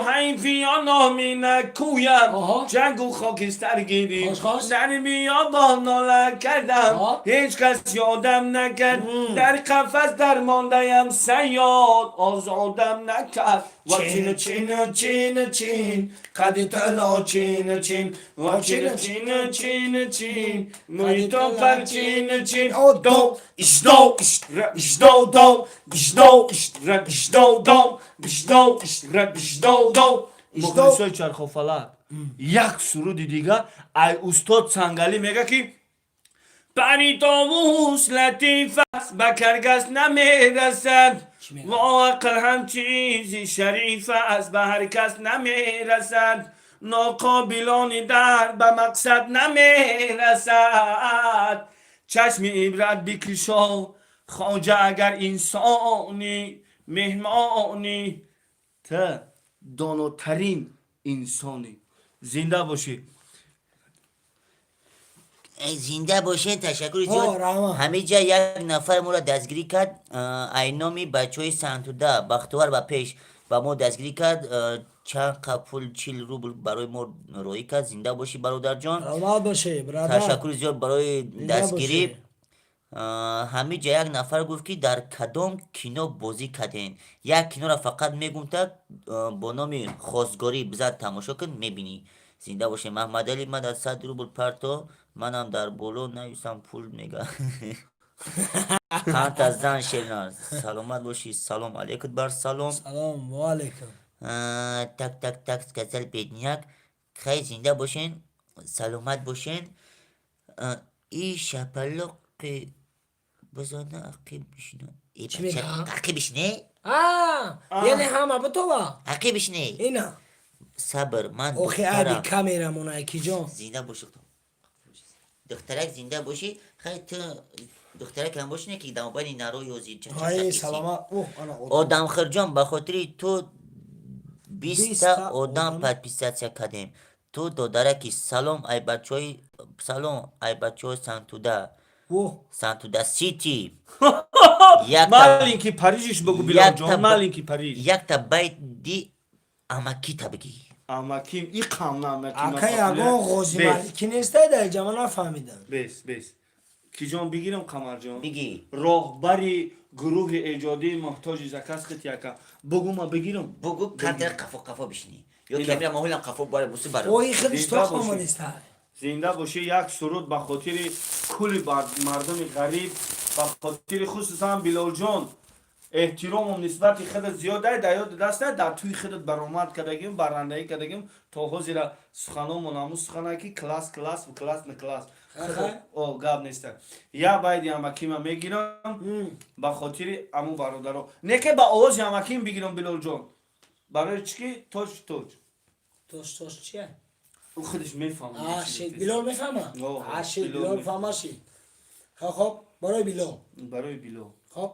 حیفی نامی نکویم، جنگ و خاکستر گیریم. در بیابان ناله کردم، هیچ کس یادم نکرد. در قفس در ماندیم، صیاد آزادم نکرد. و چین چین چین چین، قدی طلا چین چین. و چین چین چین چین، مویتان پر چین چین. دو دو دو دو دو دو دو دو دو دو. Мухлисои Чархофалак, як суруди дига ай устод Сангалӣ. Мега ки пари товус латиф аст, ба каргас намерасад. Ва ақл ҳам чизи шариф аст, ба ҳар кас намерасад. Ноқобилони дар ба мақсад намерасад. Чашми ибрат бикушо, хоҷа, агар инсони меҳмонӣ. Та донотарин инсонӣ, зинда бошӣ. Зинда бошед, ташаккури зиёд. Ҳамиҷа як нафар моро дастгирӣ кард, айноми бачаҳои Сантуда, Бахтовар ба пеш, ба мо дастгирӣ кард. Чанд қа пул, 40 рубл барои мо роҳӣ кард. Зинда бошӣ, бародарҷон. Ташаккури зиёд барои дастгирӣ. Ҳамиҷа як нафар гуфт, ки дар кадом кино бозӣ кардем. Як киноро фақат мегум, та бо номи «Хостгорӣ» бизан, тамошо кун, мебинӣ. Зинда бошед. Маҳмадалӣ, ман дар 100 рубл парто, манам дар боло нависам, пул мега. Ҳанта зан шерна, саломат бошӣ. Салом алейкум бар салом. Салом алейкум. Так, так, так, сказал бедняк. Хай, зинда бошен, саломат бошен. И шапалоқи бизона, ақиб бишина. Ақиб бишине. Яъне ҳама битова. Ақиб бишине. Ина. Сабр, ман. Охи, аби камерамона, киҷон. Зинда боши. Духтарак, зинда бошӣ. Хай, ту духтарак ҳам бошӣ, не ки дамобайни нарои ҳозир. Ай, саломат. Ух, ана. Одамхирҷон, ба хотири ту 20-та 20-та одам одам. подписаться кардем. Ту додараки, салом ай бачаҳои, салом ай бачаҳои Сантуда. Ух. Сантуда Сити. Маленький Парижиш бигу, Билолҷон, маленький Париж. Якта байди амакита бигӣ. Амаким и қамна амаким. Ака, ягон ғози малики нестай дар ҷама, нафаҳмидам. Бес, бес, киҷон бигирам, Қамарҷон? Бигӣ. Роҳбари гурӯҳи эҷодии муҳтоҷи заказ хит яка бугу, ма бигирам. Бугу, камтар қафо қафо бишинӣ ё Ина. Камера маҳулам қафо бара бусу бара. Ои, худиш Зинда тоқмамо бошӣ. нестай. Зинда бошӣ. Як суруд ба хотири кулли мардуми ғариб, ба хотири хусусан Билолҷон, эҳтиромум нисбати худат зиёдай, дар ёди дастай, дар тӯи худат баромад кардагим, барандагӣ кардагим. То ҳозира суханомон ҳамун сухана ки класс, класс, класс, на класс. О, гап неста. Я байди амакима мегирам ба хотири аму бародаро, не ке ба овози амаким бигирам, Билолҷон, барои чӣ ки точ точ. Тош тош чия? Ӯ худаш мефаҳмад. Аши Билол мефаҳма. О, Аши Билол Билол мефаҳма. фаҳмаши. Хоб, барои Билол. Барои Билол. Хоб.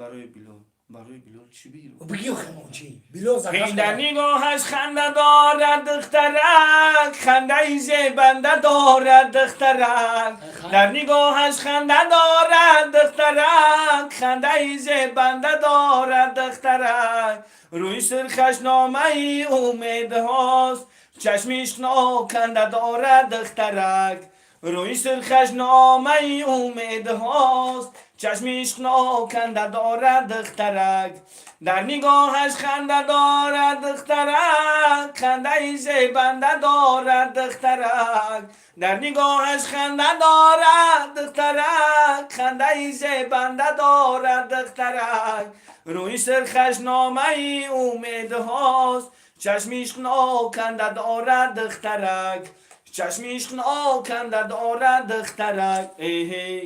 Барои Билол, барои Билол чӣ бигирам? Бигӣ, хемон чӣ, Билол заказ. Дар нигоҳаш ханда дорад духтарак, хандаи зебанда дорад духтарак. Дар нигоҳаш ханда дорад духтарак, хандаи зебанда дорад духтарак. Рӯи сурхаш номаи умедҳост, чашмиш ноканда дорад духтарак. Рӯи сурхаш номаи умедҳост, чашмиш ноканда дорад духтарак. Дар нигоҳаш ханда дорад духтарак, хандаи зебанда дорад духтарак. Дар нигоҳаш ханда дорад духтарак, хандаи зебанда дорад духтарак. Рӯи сурхаш номаи умедҳост, чашмиш ноканда дорад духтарак, чашмиш ноканда дорад духтарак. Эҳей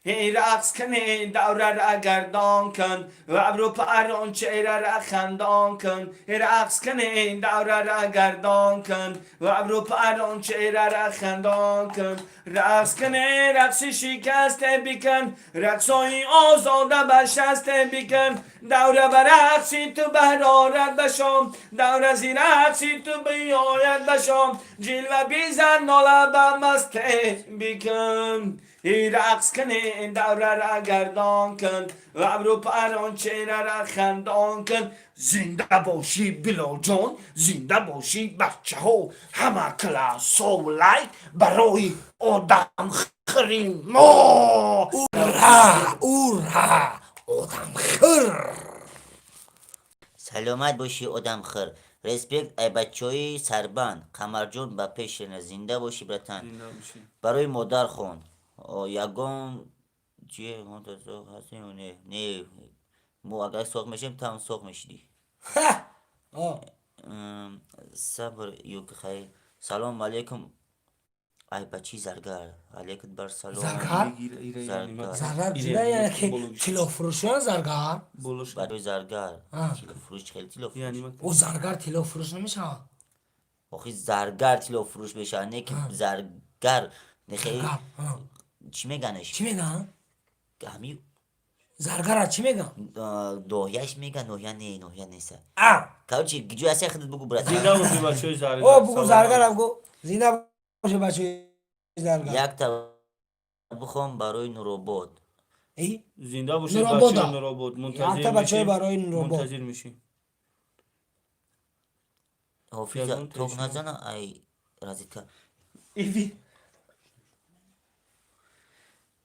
ҳей, рақс кане, даврара гардон кун ва абру парон чеҳрара хандон кун. Рақс кане, даврара гардон кун ва абру парон чеҳрара хандон кун. Рақс кане, рақси шикасте бикун, рақсои озода ба шасте бикун. Давра ба рақси ту барорад ба шом, давра зи рақси ту биёяд ба шом. Ҷилва бизан, нола ба масте бикун. Рақс кане, даврара гардон кун ва абру парон чеҳрара хандон кун. Зинда бошӣ, Билолҷон, зинда бошӣ, бачаҳо, ҳама классов, лайк барои одамхири мо. Ура, ура, одамхир! Саломат бошӣ, одамхир. Респект ай бачаҳои Сарбанд. Қамарҷон, ба пеш, зинда бошӣ, братан. Барои модар хон. Ягон чие не, не, мо агар соқ мешем, ту ҳам соқ мешидӣ. Сабр юк. Хайр, салому алейкум, ай бачи заргар, алейкум бар салом. Заргар? Заргар ҷуда, яъне ки тиллофурӯшиён заргар? Барои заргар. Тиллофурӯш хеле тиллофурӯш. О, заргар тиллофурӯш намешавад. Охи, заргар тиллофурӯш мешавад, не ки заргар нехе. Чӣ меганаш? Чӣ меган? Ҳами. Заргара чӣ меган? Ноҳияш меган, ноҳия не, ноҳия неста. Короче, ҷои асли худат бугу, брат. Зинда боши, бачаҳои заргар. О, бугу, заргара бугу. Зинда боши, бачаҳои заргар. Якта бихон барои Нуробод. Зинда бошед, бачаҳои Нуробод. Якта бачаҳои барои Нуробод. Мунтазир мешем. Ҳофиза, ток назана, ай розетка. Иви.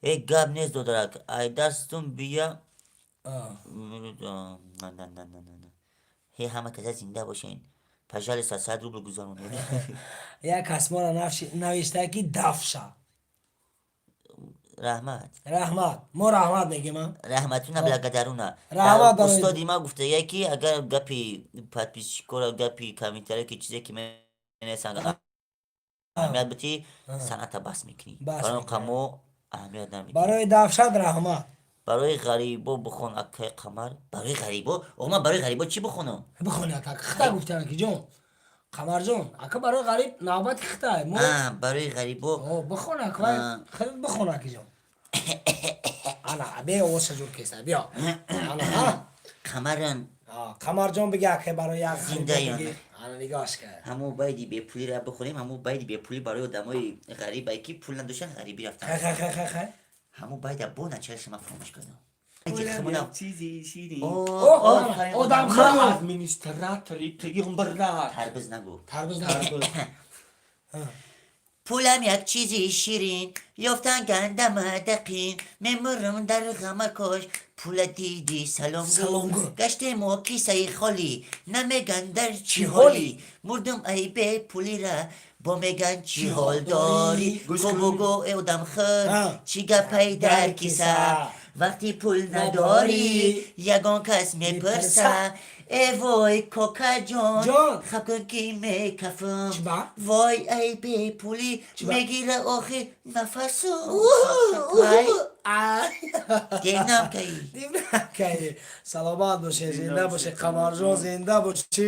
Э, гап нест, додарак, ай дастум бия. Ҳе, ҳама каса зинда бошен. Пожалуйста, 100 рубл гузаронед. Як кас мора навишта ки дафша. Раҳмат. Раҳмат, мо раҳмат мегем. Раҳматуна, благодаруна. Раҳмат. Устоди ма гуфтага ки агар гапи подписчикора, гапи комментария ки чизе ки менесанд, аҳамият битӣ, санъата бас мекунӣ. Барои мо аҳамият намедиҳем. Барои дафшат раҳмат. Барои ғарибо бихон, акаи Қамар, барои ғарибо. Оғ, ман барои ғарибо чӣ бихонам? Бихони, ака, хита гуфтам ки ҷон. Қамарҷон ака, барои ғариб навбати хитай мо. А, барои ғарибо. О, бихон ака, хеле бихон, акиҷон. Ана бе овозша ҷур кеса, биё, ана ҳа. Қамаран. Қамарҷон, биги ака, барои як ғарибо. Зиндаён. Биги, ана нигоҳш кар. Ҳамун байди бепулиро бихонем, ҳамун байди бепулӣ барои одамои ғарибае, ки пул надоштан, ғарибӣ рафтан. Хай, хай, хай, хай, хай. Ҳамун байда бо начала шума фаромӯш кардам. Як чизи ширин. Оҳ, одам Ман хӯр. Администратори туём, брат. Тарбиз нагӯ. Тарбуз на. Пулам як чизи ширин, ёфтан гандама дақин, мемурам дар ғамакош, пула диди, салом. Салом гӯ. Гаштему кисаи холӣ, намеган дар чӣ чӣ ҳолӣ. Ҳолӣ? Мурдум ай бепулира, бо меган чӣ ҳол дорӣ. Гӯш Гӯ кун. бугӯ, э одамхӯр, А. чӣ гапай дар киса? Вақти пул надорӣ, ягон кас мепурса: э вой, кокаҷон, Ҷон. хаб кун, ки мекафам. Чӣ ба? Вой, ай бепулӣ Чӣ ба? мегира охир нафасу. Ай. Динам кай. Димнакай. Саломат бошед, зинда бошед, Қамарҷон, зинда бошӣ.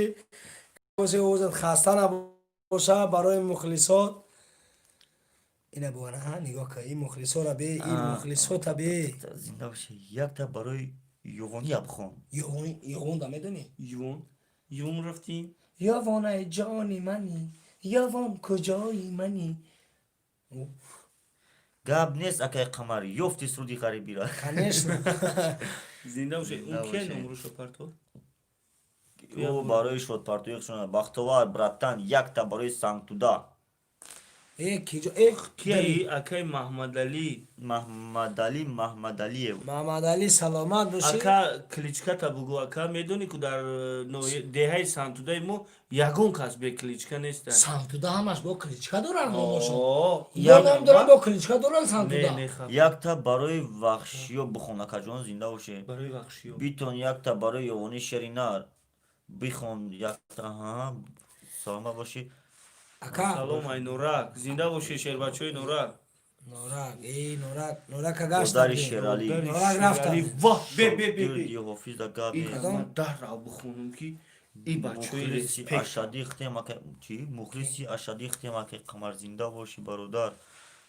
Боши, овозат хаста набоша. Барои мухлисот ина бувана, ҳа, нигоҳ кун, ин мухлисора бе, ин мухлисота бе. Зинда бошед. Якта барои юғония бихон. Ёвон, ёвон да медонӣ? Ювон, ювон рафтим. Ёвонаи ҷони мани, ёвон куҷои мани? Гап нест, акай Қамар, ёфти суруди ғарибира. Конечно. Зинда бошед. Зинда Он кия бошед. номрушо парто? Ӯ барои шодпартои, бахтовар, братан, якта барои Сангтуда. Э, киҷо, э? Кияи, акай Маҳмадалӣ? Маҳмадалӣ Маҳмадалиев. Маҳмадалӣ, саломат бошӣ. Ака, кличката бугӯ, ака. Медонӣ, ку дар деҳаи Сантудаи мо ягон кас бе кличка неста. Сангтуда ҳамаш бо кличка доранд номошон. О, Бо ном доранд, бо кличка доранд. Не. Сангтуда. Не, хаб. Якта барои вахшиё бихон, акаҷон, зинда боше. Барои вахшиё. Битон якта барои ёвони шеринар бихон, якта. Ҳа, саломат бошӣ. Ака. Салом, ай Норак, зинда бошед, шербачаҳои Норак. Норак, эй, Норак, Норака гашта. Додари Шералӣ. Норак рафтам. Воҳ, бе, бе, бе, бе. Гирди ҳофиза, гап нест. Ман даррав бихонам, ки и бачаҳои Мухлиси респект. ашаддӣ хтем, ака. Чӣ? Мухлиси ашаддӣ хтем, ака Қамар, зинда бошӣ, бародар.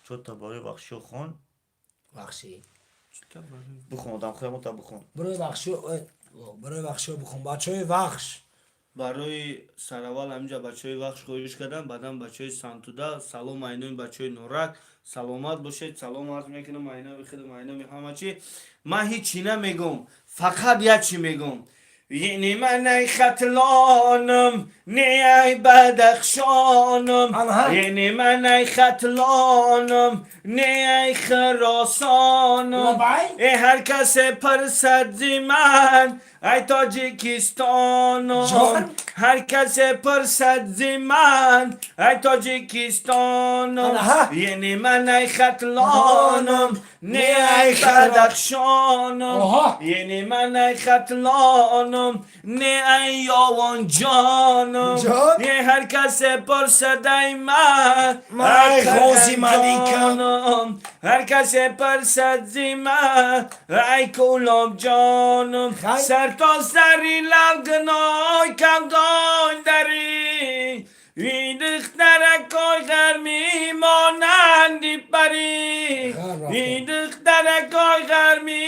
Чота барои вахшиё хон. Вахшӣ. Бихон, одамхӯямота бихон. Барои вахшиё, барои вахшиё бихон, бачаҳои Вахш. Барои сараввал ҳаминҷа бачаҳои Вахш хоҳиш кардам, баъдан бачаҳои Сантуда. Салом айноми бачаҳои Норак, саломат бошед. Салом арз мекунам айноми худам, айноми ҳама чӣ. Ман ҳечи намегӯм, фақат як чӣ мегӯм: Ини ман ай Хатлонам, не ай Бадахшонам. Аҳа. Ини ман ай Хатлонам, не ай Хиросонам. Лабай? Э, ҳар касе пурсад зи ман, ай Тоҷикистонам. Ҷон? Ҳар касе пурсад зи ман, ай Тоҷикистонам. Аҳа. Ини ман ай Хатлонам, не ай Бадахшонам. Оҳо. Ини ман ай Хатлонам, не ай Ёвонҷонам. Ҷон? Е, ҳар касе пурсад ай ман, Ман ай Ғози Маликам. Ҷонам. Ҳар касе пурсад зи ман, ай Кӯлоб ҷонам. Хай. Сар то сари лавгиной кавгой дарӣ, ин духтаракой ғармӣ монанди парӣ. Ғарм рафтем. Ин духтаракой ғармӣ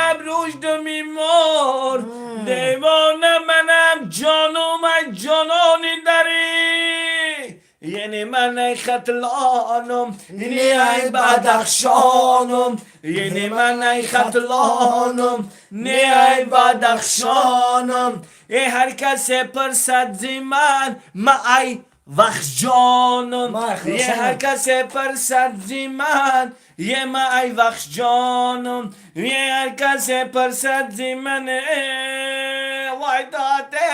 абрӯш думи мор, девона манам, ҷонум, ай ҷонони дарӣ. Яъне ман ай Хатлонам, не ай Бадахшонам. Яъне ман ай Хатлонам, не ай Бадахшонам. Э, ҳар касе пурсад зи ман, ма ай Вахшҷонам. Ма ай Е, Хуросонам. Ҳар касе пурсад зи ман, е, ма ай Вахшҷонам. Е, ҳар касе пурсад зи ман, вай доде,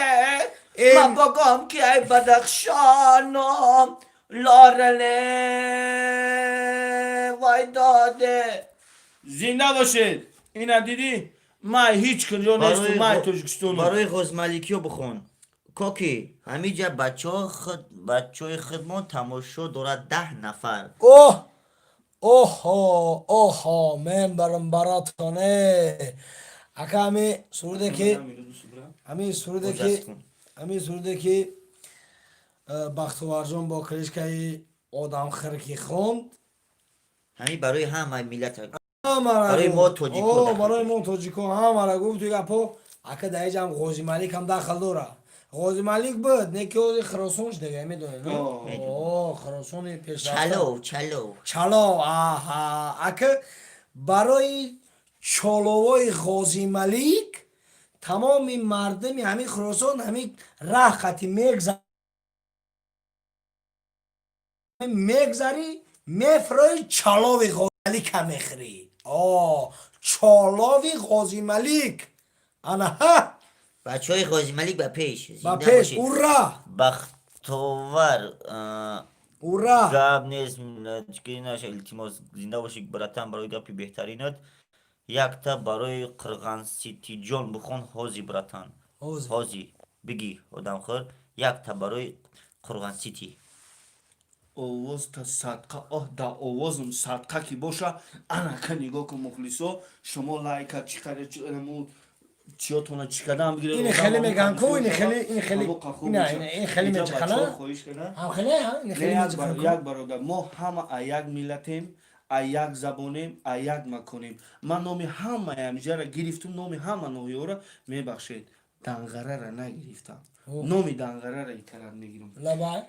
ма богом, ки ай Бадахшонам. Лорале, вай доде, зинда бошед. Ина дидӣ, ман ҳеҷ куҷо нестум, ман Тоҷикистонам. Барои Ғозмаликиё бихон, коки. Ҳамиҷа бачаҳо худ, бачаҳои худмон тамошо дорад, 10 нафар. Оҳ, оҳо, оҳо, мен барам баратоне, ака, ҳами суруде ки Боз ҳами суруде ки. Бахтоварҷон бо кличкаи Одамхир ки хонд. Ҳамин барои ҳама миллат. Ҳамара Барои гуфт. мо тоҷико О, дахл барои дошт. мо тоҷико ҳамара гуфт. Гапо ака дар ҷам Ғозималик ҳам дахл дора. Ғозималик буд, не ки ҳозир Хиросон шудага, медонед? О. О, Хиросони пешрафта. Чалов, Чалов. Чалов, аҳа. Ака, барои чоловои Ғозималик тамоми мардуми ҳамин Хуросон ҳамин раҳ қати мегзарӣ, мефрои, чалови Ғозималика мехӯрӣ. О, чолови Ғозималик, анаҳа. Бачаҳои Ғозималик, ба пеш! Ба Зинда пеш! бошед. Ура! Бахтовар. Ура! Гап нест, наша, илтимос, зинда бошӣ, братан, барои гапи беҳтаринат. Якта барои Қирғанситиҷон бихон ҳози, братан. Ҳозир. Ҳози бигӣ, одамхӯр, якта барои Қурғансити. Овоз та садқа, оҳ, да овозум садқа ки боша. Анака, нигоҳ кун, мухлисо, шумо лайка чӣ қадар чиётона чӣ кардам бигиред. Ини хеле меган ку, ини хеле, ини хеле, ина, ин хеле мечахана. Хоҳиш кардам. Ҳам хеле, ҳа, ини хеле мечахана ку. Як бародар, мо ҳама а як миллатем, а як забонем, а як маконем. Ман номи ҳамаи ҳамиҷара гирифтум, номи ҳама ноҳияҳоро. Мебахшед, Данғарара нагирифтам. Номи Данғарара итарат мегирам. Лабай.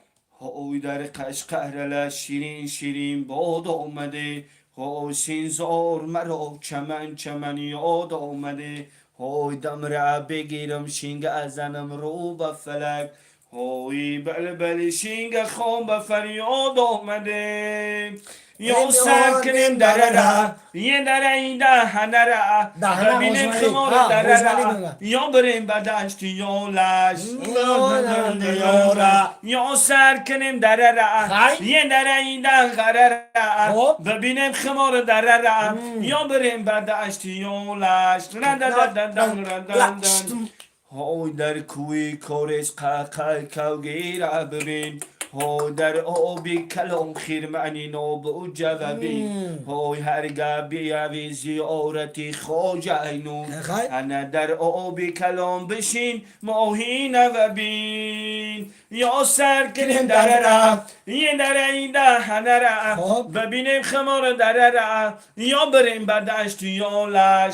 Ҳой, дар Қашқарала ширин ширин бод омаде, ҳой, синзор маро чаман чаман ёд омаде. Ҳой, дамра бигирам, шинга занам рӯ ба фалак, ҳой, балбали шинга хон ба фарёд омаде. Ё сар кунем дарара, е дараи даҳанара, Даҳана. бибинем Ғозималик. хумори Ҳа, дарара, Ғозималик мега. ё бирем ба дашти ёлаш, ёра. ё сар кунем дарара, Хай. е дараи данғарара, Хоб. бибинем хумори дарара, ё бирем ба дашти ёлаш. Ҳой, дар кӯи Корез қақай кавгира бибин, ҳой, дар оби калон хирмани нобуҷава бин, ҳой, ҳарга бияви зиёрати Хоҷайнун, Хай. ана дар оби калон бишин, моҳӣ нава бин. Ё сар кунем дарара, е дараи даҳанара, Хоб. бибинем хумори дарара, ё бирем ба дашти ёлаш,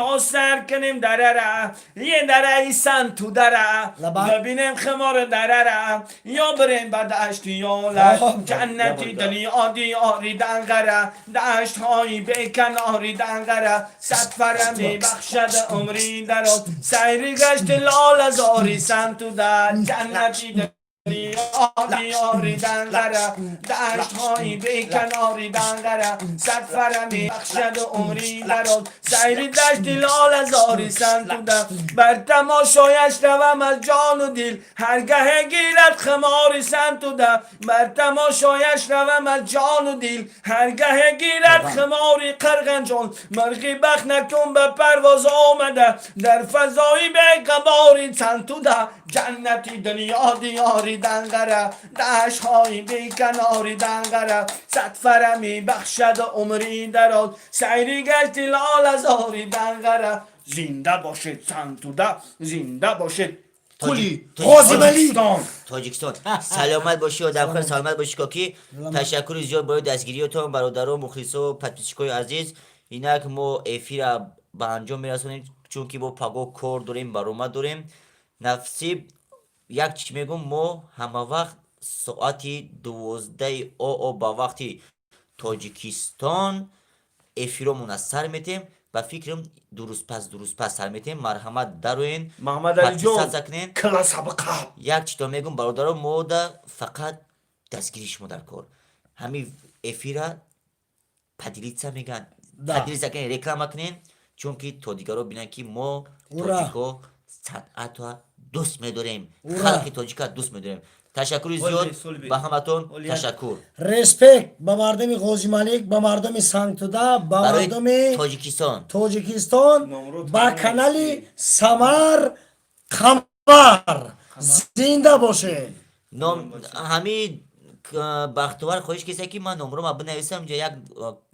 ё сар кунем дарара, е дараи санту дара, Лабай. бибинем хумори дарара, ё бирем ба дашти ёлаш. Хоб. Ҷаннати дунё диёри Данғара, даштҳои беканори Данғара, сад фара мебахшад умри дароз, сайри гашти лолазори Сантуда. Ҷаннати диёри Данғара, даштҳои беканори Данғара, сад фара мебахшад умри дароз, сайри дашти лолазори Сантуда. Бар тамошояш равам аз ҷону дил, ҳаргаҳе гирад хумори Сантуда. Бар тамошояш равам аз ҷону дил, ҳаргаҳе гирад хумори Қирғанҷон. Мирғи бахт накун ба парвоз омада, дар фазои беғубори Сантуда. Ҷаннати дунё диёри Данғара, даштҳои беканори Данғара, сад фара мебахшад умри дароз, сайри гашти лолазори Данғара. Зинда бошед Сантуда, зинда бошед кули Ғозималик. Тоҷикистон! Тоҷикистон. Саломат бошӣ, одамхӯр, саломат бошӣ, коки. Ташаккури зиёд барои дастгириётон, бародаро, мухлисо, подписчикои азиз. Инак мо эфира ба анҷом мерасонем, чунки мо паго кор дорем, баромад дорем. Нафсиб, як чӣ мегӯм: мо ҳама вақт соати 12 оо ба вақти Тоҷикистон эфиромона сар метем. Ба фикрам, 2 рӯз пас, 2 рӯз пас сар метем. Марҳамат, дароен, Маҳмадалиҷон, подписаться кунен. Классабқа. Як чито мегӯм, бародаро: мода фақат дастгирии шумо дар кор. Ҳамин эфира поделиться меган, поделиться кунен, реклама кунен, чунки то дигаро бинанд, ки мо Ура! тоҷико санъатро дӯст медорем, Ура! халқи тоҷика дӯст медорем. Ташаккури зиёд Солбе, ба ҳаматон. Олия. Ташаккур. Респект ба мардуми Ғозималик, ба мардуми Сангтуда, ба барои мардуми Тоҷикистон. Тоҷикистон, Номро ба тамом. канали Самар Қамар. Зинда бошед! Ном ҳамин. Бахтовар хоҳиш киса, ки ман номрома бинависам. Инҷа як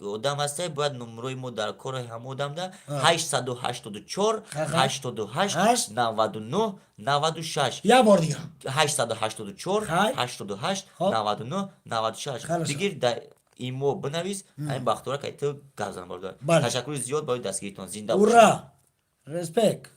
одам ҳаста, бояд номрои мо дар кори ҳама одамда: 884 88 99 96. Як бор дига. 884 88 99 96. Бигир, дар имо бинавис, ҳамин Бахтовар кай ту гап зан, бародар. Ташаккури зиёд барои дастгиритон, зинда. Ура, респект.